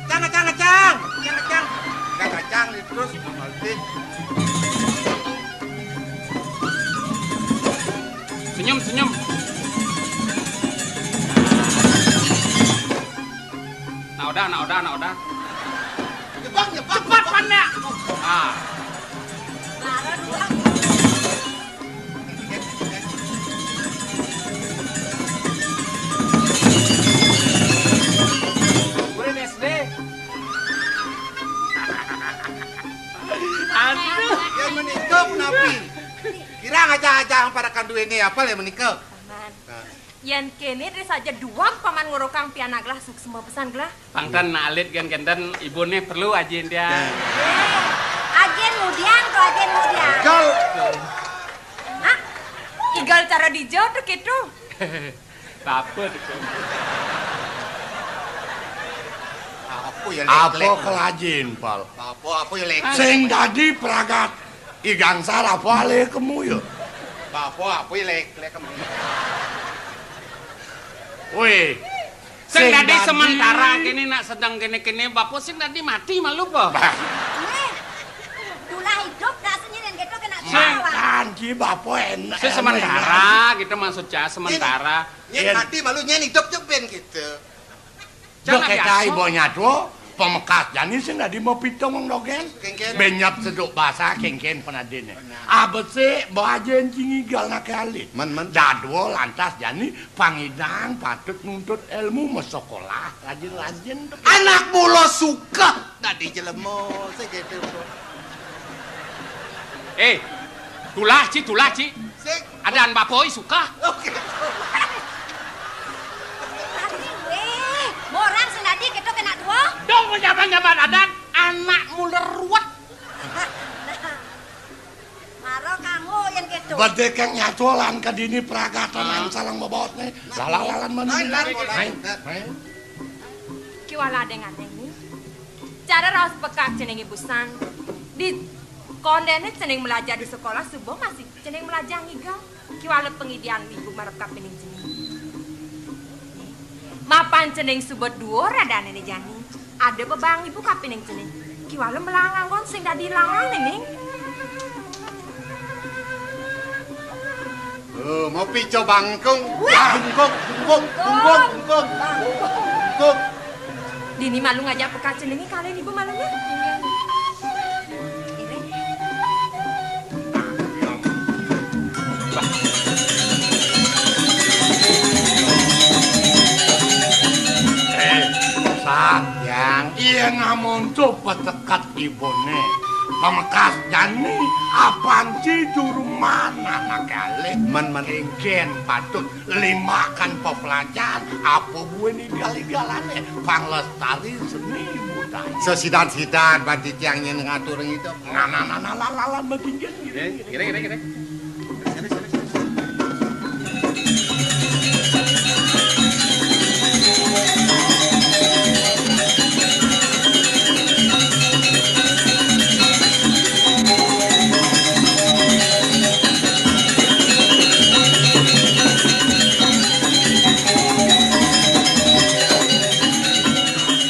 Cang, cang, cang. Cang, cang. Nggak kacang, terus malah. Senyum, senyum. Nah, udah, nah, udah, nah, udah. Jebak, jebak, cepat, jebak. Pan, ya. Ah. Murid S D. Aduh. Ya menikah napi? Kira ngajak-ngajak para kanduene apa ya menikah? Paman. Nah. Yen kene dadi saja duwag Paman ngorokang pianak gelah suksma pesan gelah. Pang ten alit gen kenten ibune perlu ajin dia. Ya. Eh, ajin mudian to, ajin mudian. Kal. Hah? Igal cara dija to keto. Apa to? Apa ya, apa lek-lek? Kelajin, Pal? Apa, apa ya, lek-lek? Sing dadi pragat I Gangsar apa ale kemu ya? Apa, apa ya, lek-lek kemu? Weh, sing dadi sementara kene nak sedang kene-kene, Bapak sing dadi mati malu apa? Bah. Weh, dulah idup dah senyirin gitu kena. Sing. Makan ki Bapak enak. Sing sementara gitu maksudnya, sementara. Nyen mati malu nyen idup jek ben gitu. Duh, kekae bo nyadua, pamekas jani sing dadi mapita wong dogen. Kengken. Benyap seduk basa kengken panadine. Benar. Abesik bo ajin ci ngigal nake alit. Men, men. Dadua lantas jani pangidang patut nuntut ilmu, masekolah rajin-rajin. Anak mula suka dadi jelema, sing gitu. Eh, tulah, Ci, tulah, Ci. Sing. Adan Bapak oi suka. Oh, gitu. Weh, morang sing dadi keto kena dua. Dong, nyaman-nyaman adan, anak mula ruwet. Nah, mara kamu yang keto. Badhe kang nyatu lan kadini pragatan. Ah. Nang salang bebotne. Nah. Lalalan mani. Nah, nah, nah. Hai, hai. Kiwala deng-adeng ni. Cara raos pekak cenengi busan. Di kondene ceneng melajah di sekolah suba masih ceneng melajah ngigal. Kiwala pengidian ibu marep kapining ceneng. Mapan ceneng suba duur adanene jani. Ada bebang ibu kapining ceneng. Kiwala melang anggon sing dadi langang, Nening. Oh, mau pico bangkung. Wah. Bangkung, bungkung, bungkung, bungkung. Bangkung. Bungkung. Dini malu ngajak pekaca nini kalian ibu malunya. Iring. Eh. Monto peteket ibuné. Pamekas jani apanci juru man anaké alih. Men, men. Kénkén patut limakan pepelajahan apa buin igal-igalané panglestari seni budaya. Sesidan-sidan pan titiang nyén ngatur ngidep. Nah, nah, nah, nah, lah, lah, lah, begini, gini, gini, gini, gini.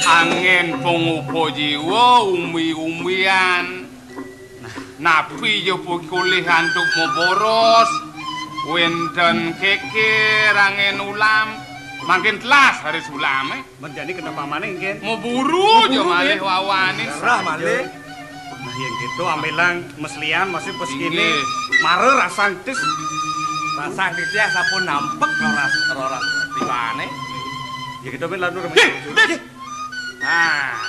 Angin pangupa jiwa umbi-umbian. Nah, napi ja pikolih antuk maboros, wénten kékér angin ulam, mangkin telas raris ulamé. Men jani kenapa mané, Ngkén? Maburu ja malih wawané. Darah malih. Nah, yén kéto ambilang meslian masih pas kéné. Inggih. Mara rasang tis. Rasang tis ya sampun nampek roras, roras tibané. Ya kéto, men lantur. Ih, ih. Nah,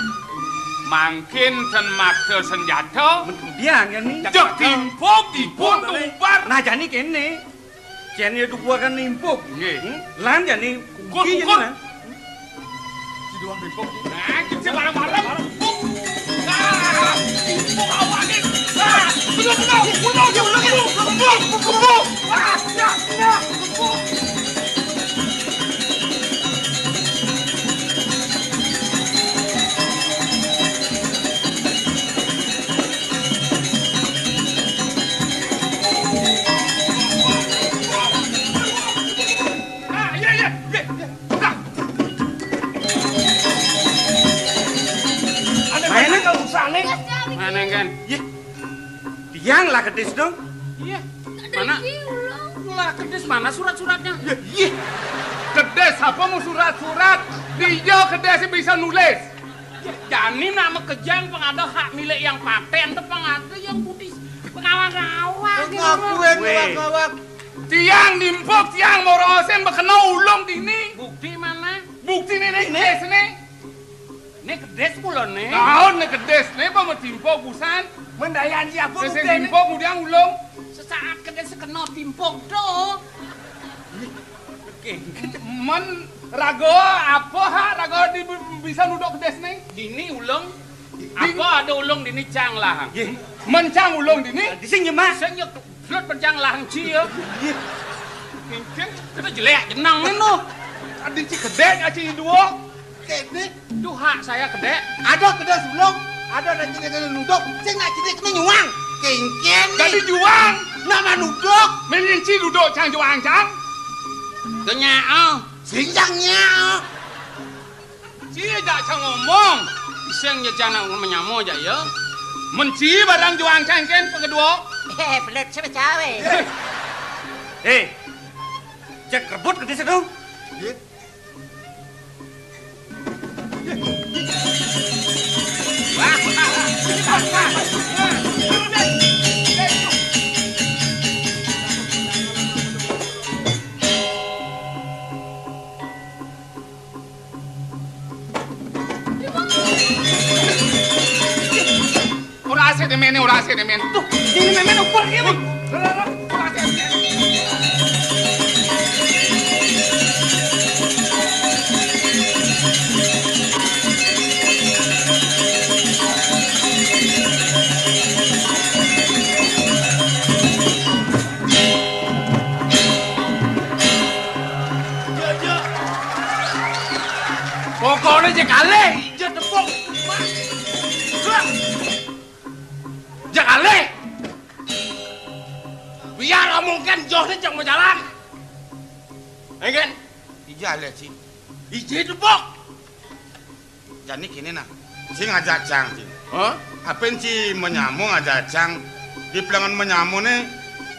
mangkin ten makta senjata. Men kudiang ya ni. Jeg timpuk dipun tubar. Nah, jani kéné. Cén ya dukuakan nimpuk. Nggih. Hmm? Lan jani kukur, kukur. Nah, kita bareng-bareng. Nah, timpuk awaké. Nah, bener, bener. Bener, bener, bener. Bener, bener. Ah, ya, ya. Ah, iya, iya, iya, iya. Nah. Ada mana nggak usah, nih? Mana, kan? Iya. Tiang lah kedis dong. Iya. Mana? Lah, kedis mana surat-suratnya? Iya, iya. Kedis apa mau surat-surat? Dia kedis bisa nulis. Jani nak makejang pang ada hak milik yang patén, té pang ada yang budi pengawang-awang. Ngaku yang ngawang-ngawang. Tiang nimpuk, tiang morosin, bakena ulung dini. Bukti mana? Bukti nih, nih, kedis nih. Né kedis kula né. Daun né kedis né, apa mau timpuk busan? Mendayan siapa? Sing bukti né? Timpuk kemudian ulung. Sesaat kedis kena timpuk to. Men raga apa hak raga di, bisa nuduk kedis né? Dini ulung. Apa ada ulung dini cang lah? Nggih. Men cang ulung dini? Di sing nyemak. Sing nyek. Sud pencang langci ya. Iya. Mungkin kita jelek jenang ni noh. Adi ci kedek aci dua. Kedek. Duh, hak saya kedek. Ada kedek sebelum, ada nak jadi kena nuduk. Sing nak jadi kena nyuang. Kengken ni. Jadi juang. Nama nuduk? Menyinci duduk cang juang cang. Tanya ah. Sinjangnya. Ci jak cang ngomong. Iseng ja cang nak menyamo jak ya. Men ci barang juang cang ken pengeduo. Eh, belet sih cawe. Eh, cek rebut ke desa dong. Ora asik demen, ora asik demen. Tuh, ini memen ukur ini. Ora asik demen. Pokoknya cek alih, ija tepuk. Cek alih. Biar mungkin joh ni cek majalan. Engken? Ija alih, Ci. Ija tepuk. Jani kini nah, sing ngajak cang, sing. Hah? Apin ci menyamo ngajak cang, di pelengan menyamo ne,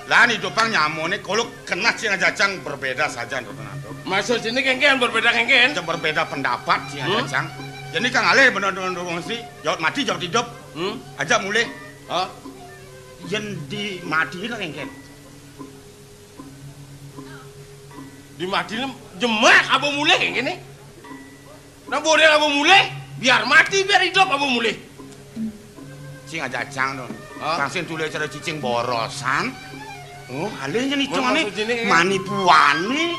lan idupang nyamo ne, kalau kena sing ngajak cang berbeda saja, Ratu Natu. Maksud sini kengken berbeda kengken? Cang berbeda pendapat sing ngajak cang. Jani kang alih bener-bener mesti, jawab mati, jawab hidup. Hmm? Ajak mulih. Hah? Yen di mati lah kengken. Di mati jemak apa mulih kengken ni? Nah, boleh apa mulih? Biar mati, biar hidup, apa mulih? Cing aja cang dong. Hah? Kang sing tule cara cicing borosan. Oh, alih yen icungane. Maksudnya ini? Manipuane.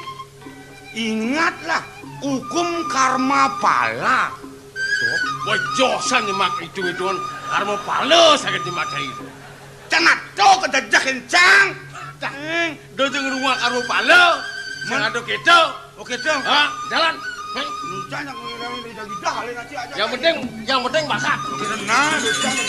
Ingatlah, hukum karma pala. Wah, josan nyemak itu-ituan. Karma pala saged nyemak itu. Cenat to kedejeh kencang. Dah. Eng, do jeung rumah karma pala. Sing ado keto. Oke, Cang. Ha, jalan. Hei. Lu jangan ngilang lidah-lidah, lain aja, aja. Yang penting, yang penting masak. Kena, lu jangan.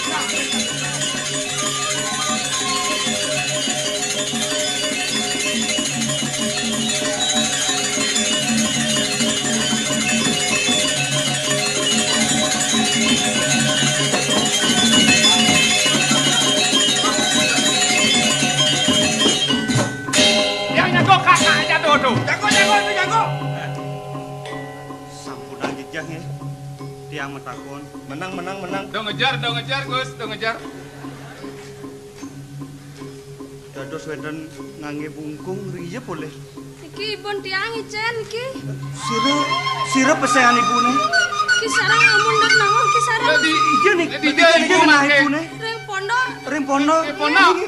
Yang jago kakak aja tuh, tuh. Jago, jago, itu jago. Sampun jejeh nggih. Tiang matakon. Menang, menang, menang. Do ngejar, do ngejar, Gus, do ngejar. Dados wenten ngangge bungkung riye polih. Iki ibun tiang icen iki. Sira, sira pesehan ibune? Ki sareng amun ndak nawang ki sareng. Lah di, iya nih, lah di iya nih, ibu nah mangke. Ibune. Ring pondok. Ring pondok. Ring pondok. Iya.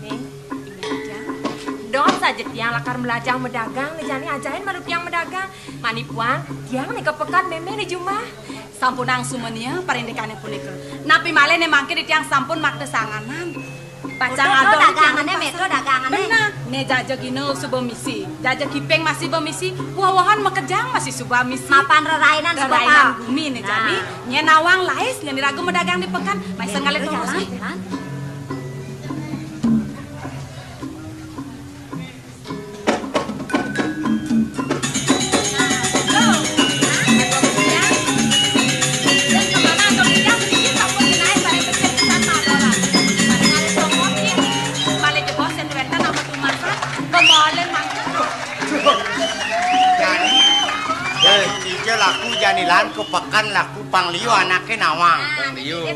Ning, inget ya. Ndot saja tiang lakar melajah medagang, ne jani ajahin malu tiang medagang. Manipuan, tiang ne ke pekan meme ne jumah. Sampunang sumenia parindikane punika. Napi malih ne mangkin tiang sampun makta sanganan. Pacang ada dagangane, meto dagangane. Bener. Ne jaja gina suba misi. Jaja kiping masih bemisi. Woh-wohan makejang masih suba misi. Mapan rerainan suba rerainan pal. Gumi ne jani. Nah. Nyen nawang lais, nyen diraga medagang di pekan. Mai sengale terus. Jalan, jalan. Eh, ija laku jani lan ke pekan laku pang liu anake nawang. Pang liu.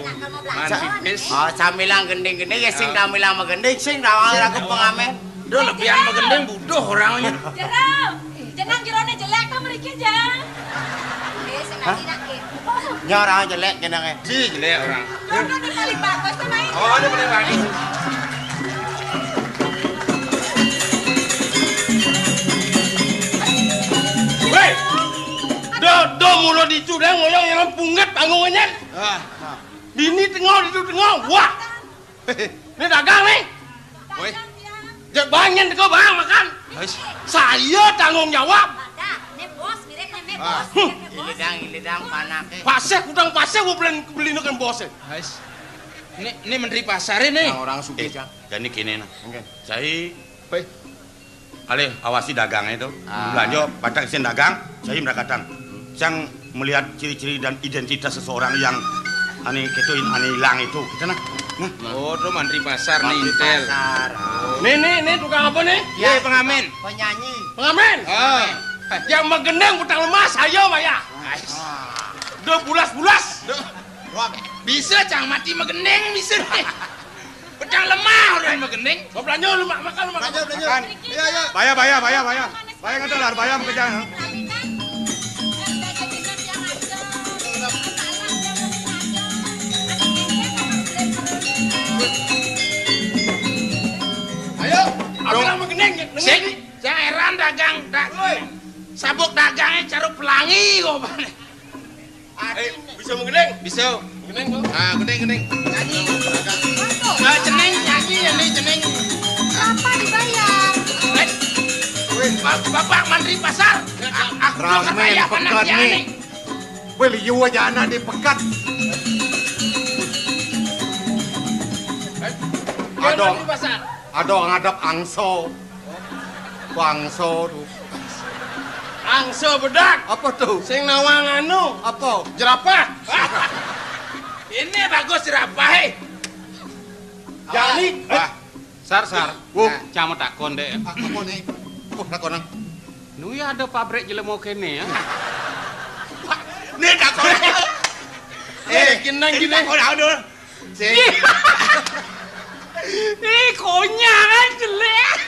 Man pipis. Oh, samilang gending-gending ya sing samilang magending sing nawang laku pengamen. Duh, lebihan magending buduh orangnya. Jero, jenang jerone jelek to mriki, Jang? Eh, sing ngerti nak kepo. Nya orang jelek jenenge. Si jelek orang. Kono ning paling bagus to, Mai. Oh, ini paling bagus. Weh, do, do mulo dicu deh ngoyong yang pungget panggung nyen. Ah, ah. Bini tengok ditu tengok. Wah. Ini dagang nih. Woi. Jek banyen teko bang makan. Ais. Saya tanggung jawab. Dah, ne bos mirip ne, ne bos, ah, mirip ne bos. Iledang, iledang panake. Paseh kudang paseh gua beli beli nekan bos. Ais. Ini ini menteri pasar ini. Nah, orang sugih, eh, Cang. Jadi gini nah. Oke. Saya Woi. Alih awasi dagange to. Ah. Belanja batak isin dagang, saya merakakan. Cang melihat ciri-ciri dan identitas seseorang yang ane keto in-, ane hilang itu. Kita nah. Nah. Oh, to mantri pasar nih, mantri intel. Pasar. Oh. Nih, nih, nih tukang apa nih? Ya, pengamen. Penyanyi. Pengamen. Ah. Yang magending petang lemah saya, Maya. Ah. Udah bulas-bulas. Duh. Wah, bisa cang mati magending bisa nih. Petang lemah orang magending. Mau belanja lu mak makan lu makan. Belanja, belanja. Makan. Iya, iya. Bayar, bayar, bayar, bayar. Bayar kata lah, bayar makan jangan. Ayo, apa dong. Nama gending? Sik, saya heran dagang, dag-, sabuk dagangnya carup pelangi kok. Eh, bisa menggending? Bisa. Menggending kok. Ah, gending, gending. Nyanyi. Ah, ceneng, nyanyi ya nih, ceneng. Berapa dibayar? Eh, weh, Ba-, Bapak Mantri Pasar. Ah, ah, rame kaya pekat nih. Weh, liu aja anak di pekat. Eh, ada, Mantri Pasar. Ada ngadep angso. Bangso tuh. Angso bedak. Apa tuh? Sing nawang anu. Apa? Jerapah. Ini bagus jerapah, eh. Jani. Wah, Sar, Sar. Wo. Nah, cang mau takon, Dék. Ah, apa né? Apa takonan? Nu ya ada pabrik jelema kéné ya. Né takon. Eh, kenang gini. Takon apa, Dul? Sing. Ih, konyang kan jelék.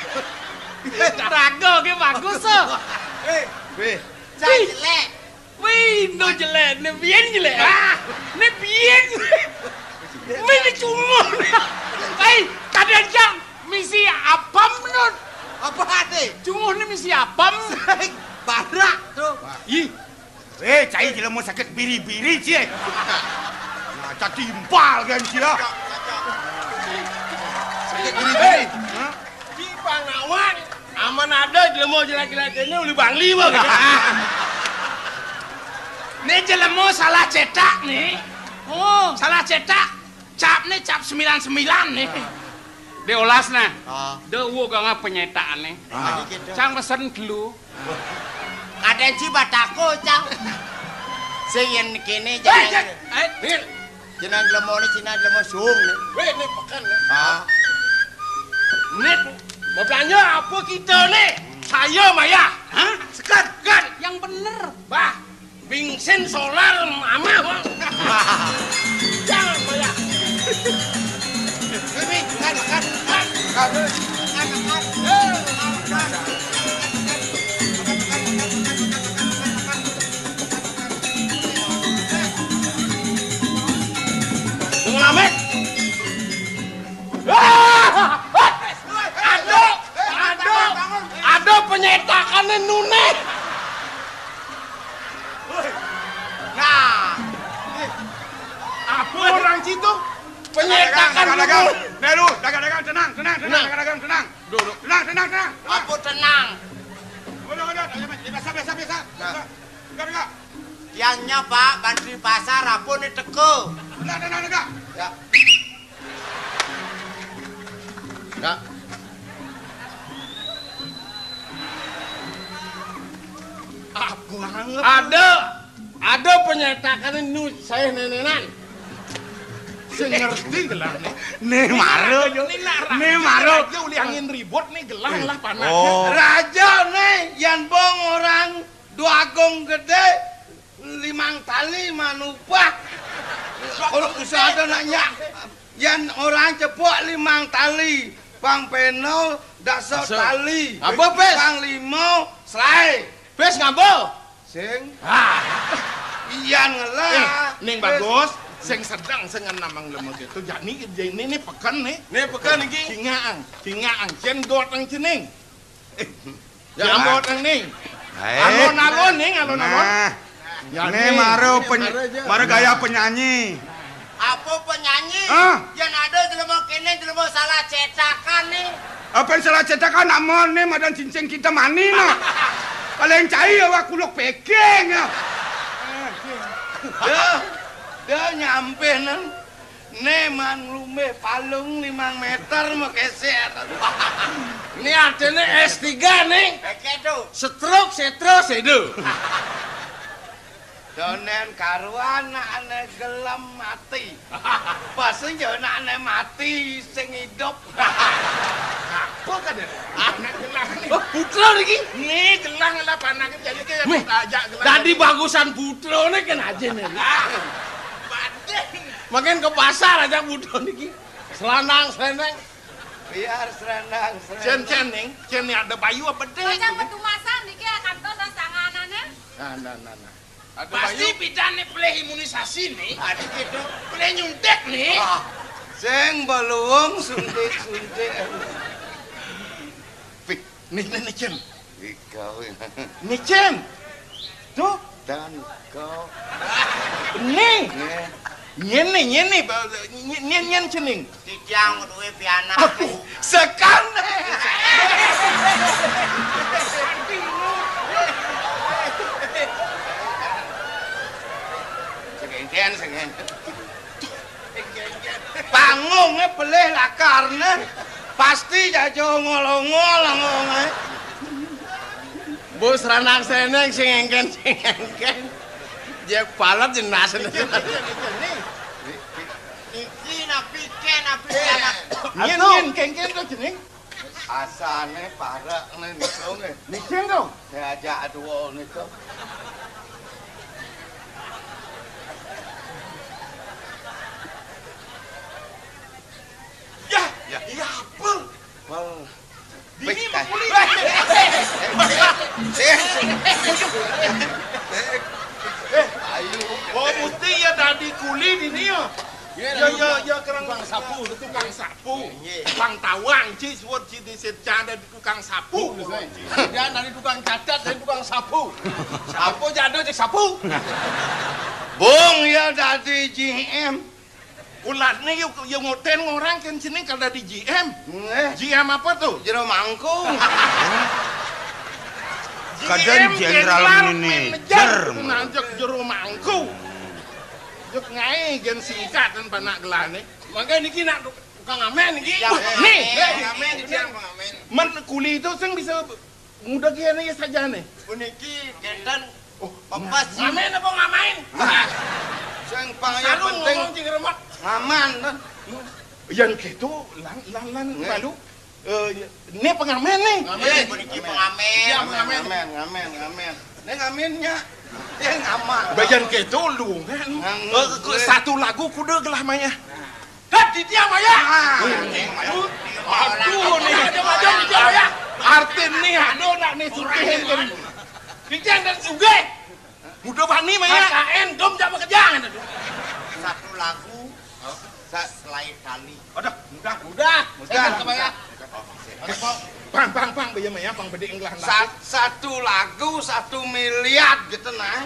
Raga ké bagus tuh. Eh, wéh. Cang jelék. Wih, no jelék, né biyen jelék. Ah, né biyen. Mé né cunguh. Hei, tadi aja misi apem, Nut. Apa até? Cunguh né misi apem. Barak tuh. Ih. Eh, cai jelema sakit biri-biri, cie. Nah, catimpal kan, cie. Sakit biri-biri. Hah? Di Pangawan, aman ada jelema jelek-jelek ini uli Bangli, Bang. Né jelema salah cétak né. Oh, salah cétak. Cap né cap sembilan sembilan né. Diolas nah. Ah. Da uwa ganga penyétakan né. Ah. Cang mesen telu. Kadén ci batako, Cang. Sing yén kéné. Eh, jangan. Cék. Eh, Nil. Jeneng jelema né, jeneng jelema suung né. Wéh, né peken né. Ah. Nit, mau belanja apa kita né? Saya mayah. Hah? Sekat. Kan? Yang bener. Bah, bensin solar amah, Bang. Jangan mayah. Ini, kan, kan, kan. Kan. Kan, kan. Eh, kan. Ngamit. Aduh, aduh, aduh penyétakan né nuné. Nah, apa orang situ? Penyétakan dagang. Né lu, dagang-dagang, tenang, tenang, tenang, dagang-dagang, tenang. Duduk. Tenang, tenang, tenang. Apa tenang? Udah, udah, biasa, biasa, biasa. Nah. Enggak, enggak. Tiangnya, Pak, bantri pasar, apa né teka? Tenang, tenang, tenang. Ya. Enggak. Apa? Ada, ada penyétakan nu saya nénénan. Sing ngerti gelah né. Né mara. Né mara. Raja uli angin ribut né gelah lah panas. Oh. Raja né yan bong orang Dwagung Gedé limang tali manupah. Kalau usah ada nanya. Yan orang cepok limang tali. Pang péno dasa tali. Apa, Pés? Pang limo selaé. Pés ngapa? Sing. Ah. Iyan ngelah. Eh, ning bagus, sing sedeng sing namang lemah gitu. Jani ini, ini peken né. Né peken iki. Cingaang, cingaang, cén got nang cening. Eh, ya ambot nang ning. Alon-alon ning, alon-alon. Nah. Ya, né mara peny-, mara gaya penyanyi. Apa penyanyi? Hah? Yan ada jelema kéné, jelema salah cétakan né. Apa yang salah cétakan? Amoné madan cincin kita mani, no. Paling cai awak kuluk peking, ya. Dah, dah nyampe nang. Né man lumbih palung limang méter makésér. Né artiné S tiga né. Kéto. Setruk, sétra, séda. Donén karuan anak gelem mati. Pas yo anak né mati sing idup. Apa kadén? Anak gelah né. Oh, putra niki? Né gelah ngelah panak jadi ke ajak gelah. Dadi bagusan putra né kan aja né. Badé. Makin ke pasar aja putra niki. Selanang, seleneng. Biar selanang, seleneng. Cén, cén ning, cén né ada bayu apa dé? Macam petumasan niki kantos sanganané. Nah, nah, nah, nah. Pasti bidan né pelih imunisasi né. Ada gitu. Pelih nyuntik né. Ah, sing beluung suntik-suntik. Pih, né, né, né, Cén. Ikau. Né, Cén. Tuh. Dan kau. Né. Né. Nyén né, nyén né, ba-, nyén, nyén, nyén cening. Titiang duwe pianak. Aduh, sekan. Segenggen, segenggen. Pangungé pelih lakarné. Pasti jaja ongol-ongol, ongolé. Bos ranang seneng sing engken, sing engken. Jek palet jenas. Iki napi ké, napi ké, napi. Nyén, nyén, kéngkén to, cening? Asané parék né niku nggih. Nicén to? Saya ajak dua niku. Ya, ya, ya apa? Wah. Dini mengkuli. Eh, eh, eh. Eh, ayo. Oh, mesti ya dadi kuli dini ya. Ya, ya, ya, kerang tukang sapu, tukang sapu. Tukang tawang, ci, suwet ci di Sirjan dadi tukang sapu. Dia dari tukang cacat dan tukang sapu. Sapu jadul cek sapu. Bung ya dadi G M. Ulatné yuk, yuk ngoten ngorang kén sini kal dadi G M. Nggih. G M apa tuh? Jero mangkung. Kadén G M jenderal jenderal manajer. Manajer. Nah, jek jero mangkung. Jek ngaé gén singkatan panak gelané. Mangké niki nak tukang ngamen niki. Ya, nih, ngamen, eh, ngamen, ini ngamen. Men kuli itu sing bisa muda kiané ya sajané. Puniki kénten. Oh, pepes. Ngamen apa ngamain? Sing pang ya penting ngomong cing remek. Ngaman. Yén kéto lan lan lan balu. Eh, né pengamen né. Ngamen. Eh, puniki pengamen. Iya, pengamen. Ngamen, ngamen, ngamen. Né ngamennya. Ya ngaman. Bayan kéto lu kan. Ngang-, eh, satu lagu kuda gelah maya. Kat titiang maya. Aduh, nih. Ada macam titiang maya. Artin nih, aduh, nak nih sugih kan. Titiang dan sugih. Muda bani maya. K K N dom jak bekerja kan. Satu lagu, sa-, selain kali. Aduh, mudah, mudah. Mudah. Saya kata maya. Pang, pang, pang, baya maya, pang bedik ngelah. Sa-, satu lagu, satu miliar gitu nah.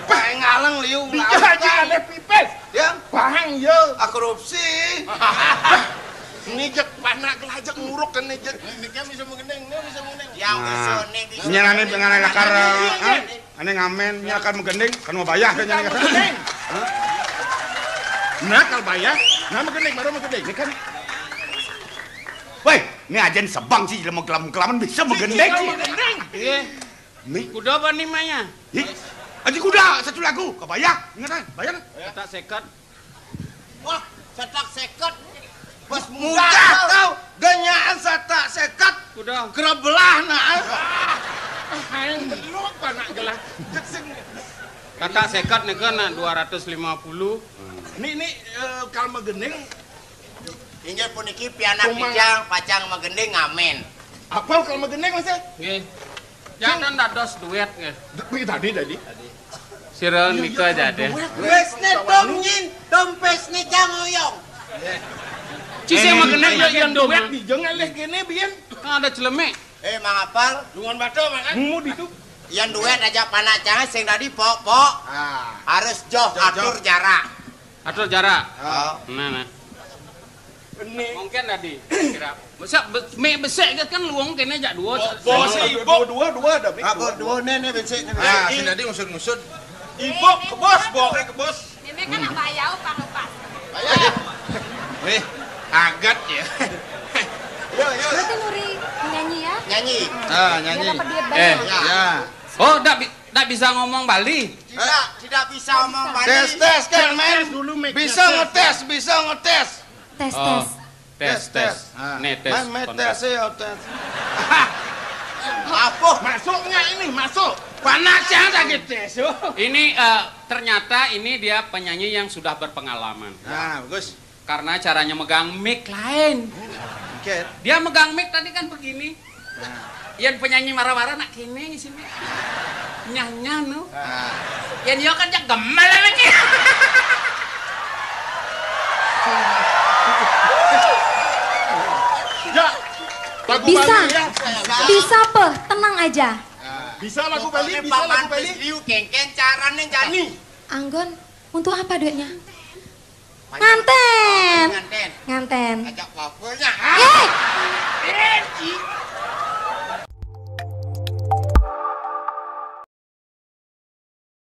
Paling ngaleng liu. Dia aja ada pipis. Ya. Pahang ya. Ah, korupsi. Ini jek panak lah, jek nguruk kan ini jek. Ini kan bisa mengendeng, ini bisa mengendeng. Yang bisa, ini bisa. Nyarane dengan lakar, ah, ane ngamen, nya akan menggending, kan mau bayar kan nyarane kata. Nah, kalau bayar, nah menggending, baru menggending. Ini kan. Woi, ini aja sebang sih, lama kelam-kelaman bisa menggending sih. Menggending. Iya. Nih. Kuda apa nih, Maya? Ih, aja kuda, satu lagu, kebayang, ingat kan? Bayang. Kata seket. Wah, setak seket. Bos mudah tau. Ganyaan setak seket. Kuda. Kerebelah nah. Aing lupa nak gelah. Kakak seket nih kan, nah, dua ratus lima puluh. Nih, nih, eh, kalau megending. Inggih puniki pianak Kumang- titiang pacang megending ngamen. Apa kalau megending, Mas? Nggih. Jangan dados duet nggih. Tadi, tadi. Sira nika jadé. Wis né dom nyin, dompes né jang oyong. Ci sing magenah ya yang duet. Dijeng alih kéné biyen. Kan ada celemek. Eh, Mang Apal. Lungon bata makan. Mumud itu. Yang duet aja panak jangan sing tadi pok-pok. Ah. Harus joh, joh, atur joh. Jarak. Atur jarak. Oh. Nah, nah. Ini. Mungkin tadi kira. Masa be-, mik besik ke kan luwung kéné jak dua. Bo-, bo-, dua, dua, dua ada mik. Ah, dua, dua, dua. Né, né, besik, né, besik. Ah, sing tadi ngusut-ngusut. Ibu kebos, bawa ke kebos. Ini kan apa ya, Pak Lepas? Wih, agat ya. Yo, yo. Berarti Nuri nyanyi ya? Nyanyi. Ah, nyanyi. Biar dapat duit banyak. Eh, ya. Oh, ndak bi-, ndak bisa ngomong Bali. Tidak, tidak bisa ngomong Bali. Tes, tes, kan, men. Tes dulu, Mik. Bisa ngetes, bisa ngetes. Tes, oh, tes. Tes, tes, tes. Ah. Nih, tes. Main, main kontak. Tes ya, tes. Apa? Masuk nggak ini? Masuk. Panas ya lagi tes, oh. Ini, eh, ternyata ini dia penyanyi yang sudah berpengalaman. Nah, bagus. Karena caranya megang mic lain. Oke. Dia megang mic tadi kan begini. Nah. Yang penyanyi marah-marah nak kéné isiné. Nyanyi nu. Nah. Yang dia kan jak gemel lagi. Ya. Lagu bisa. Bali, ya. Bisa, Peh. Tenang aja. Bisa lagu Bali, pokoknya bisa lagu Bali. Liu kéngkén carané jani. Anggon, untuk apa duitnya? Nganten. Nganten. Nganten. Ajak papanya. Eh! Eh, ci.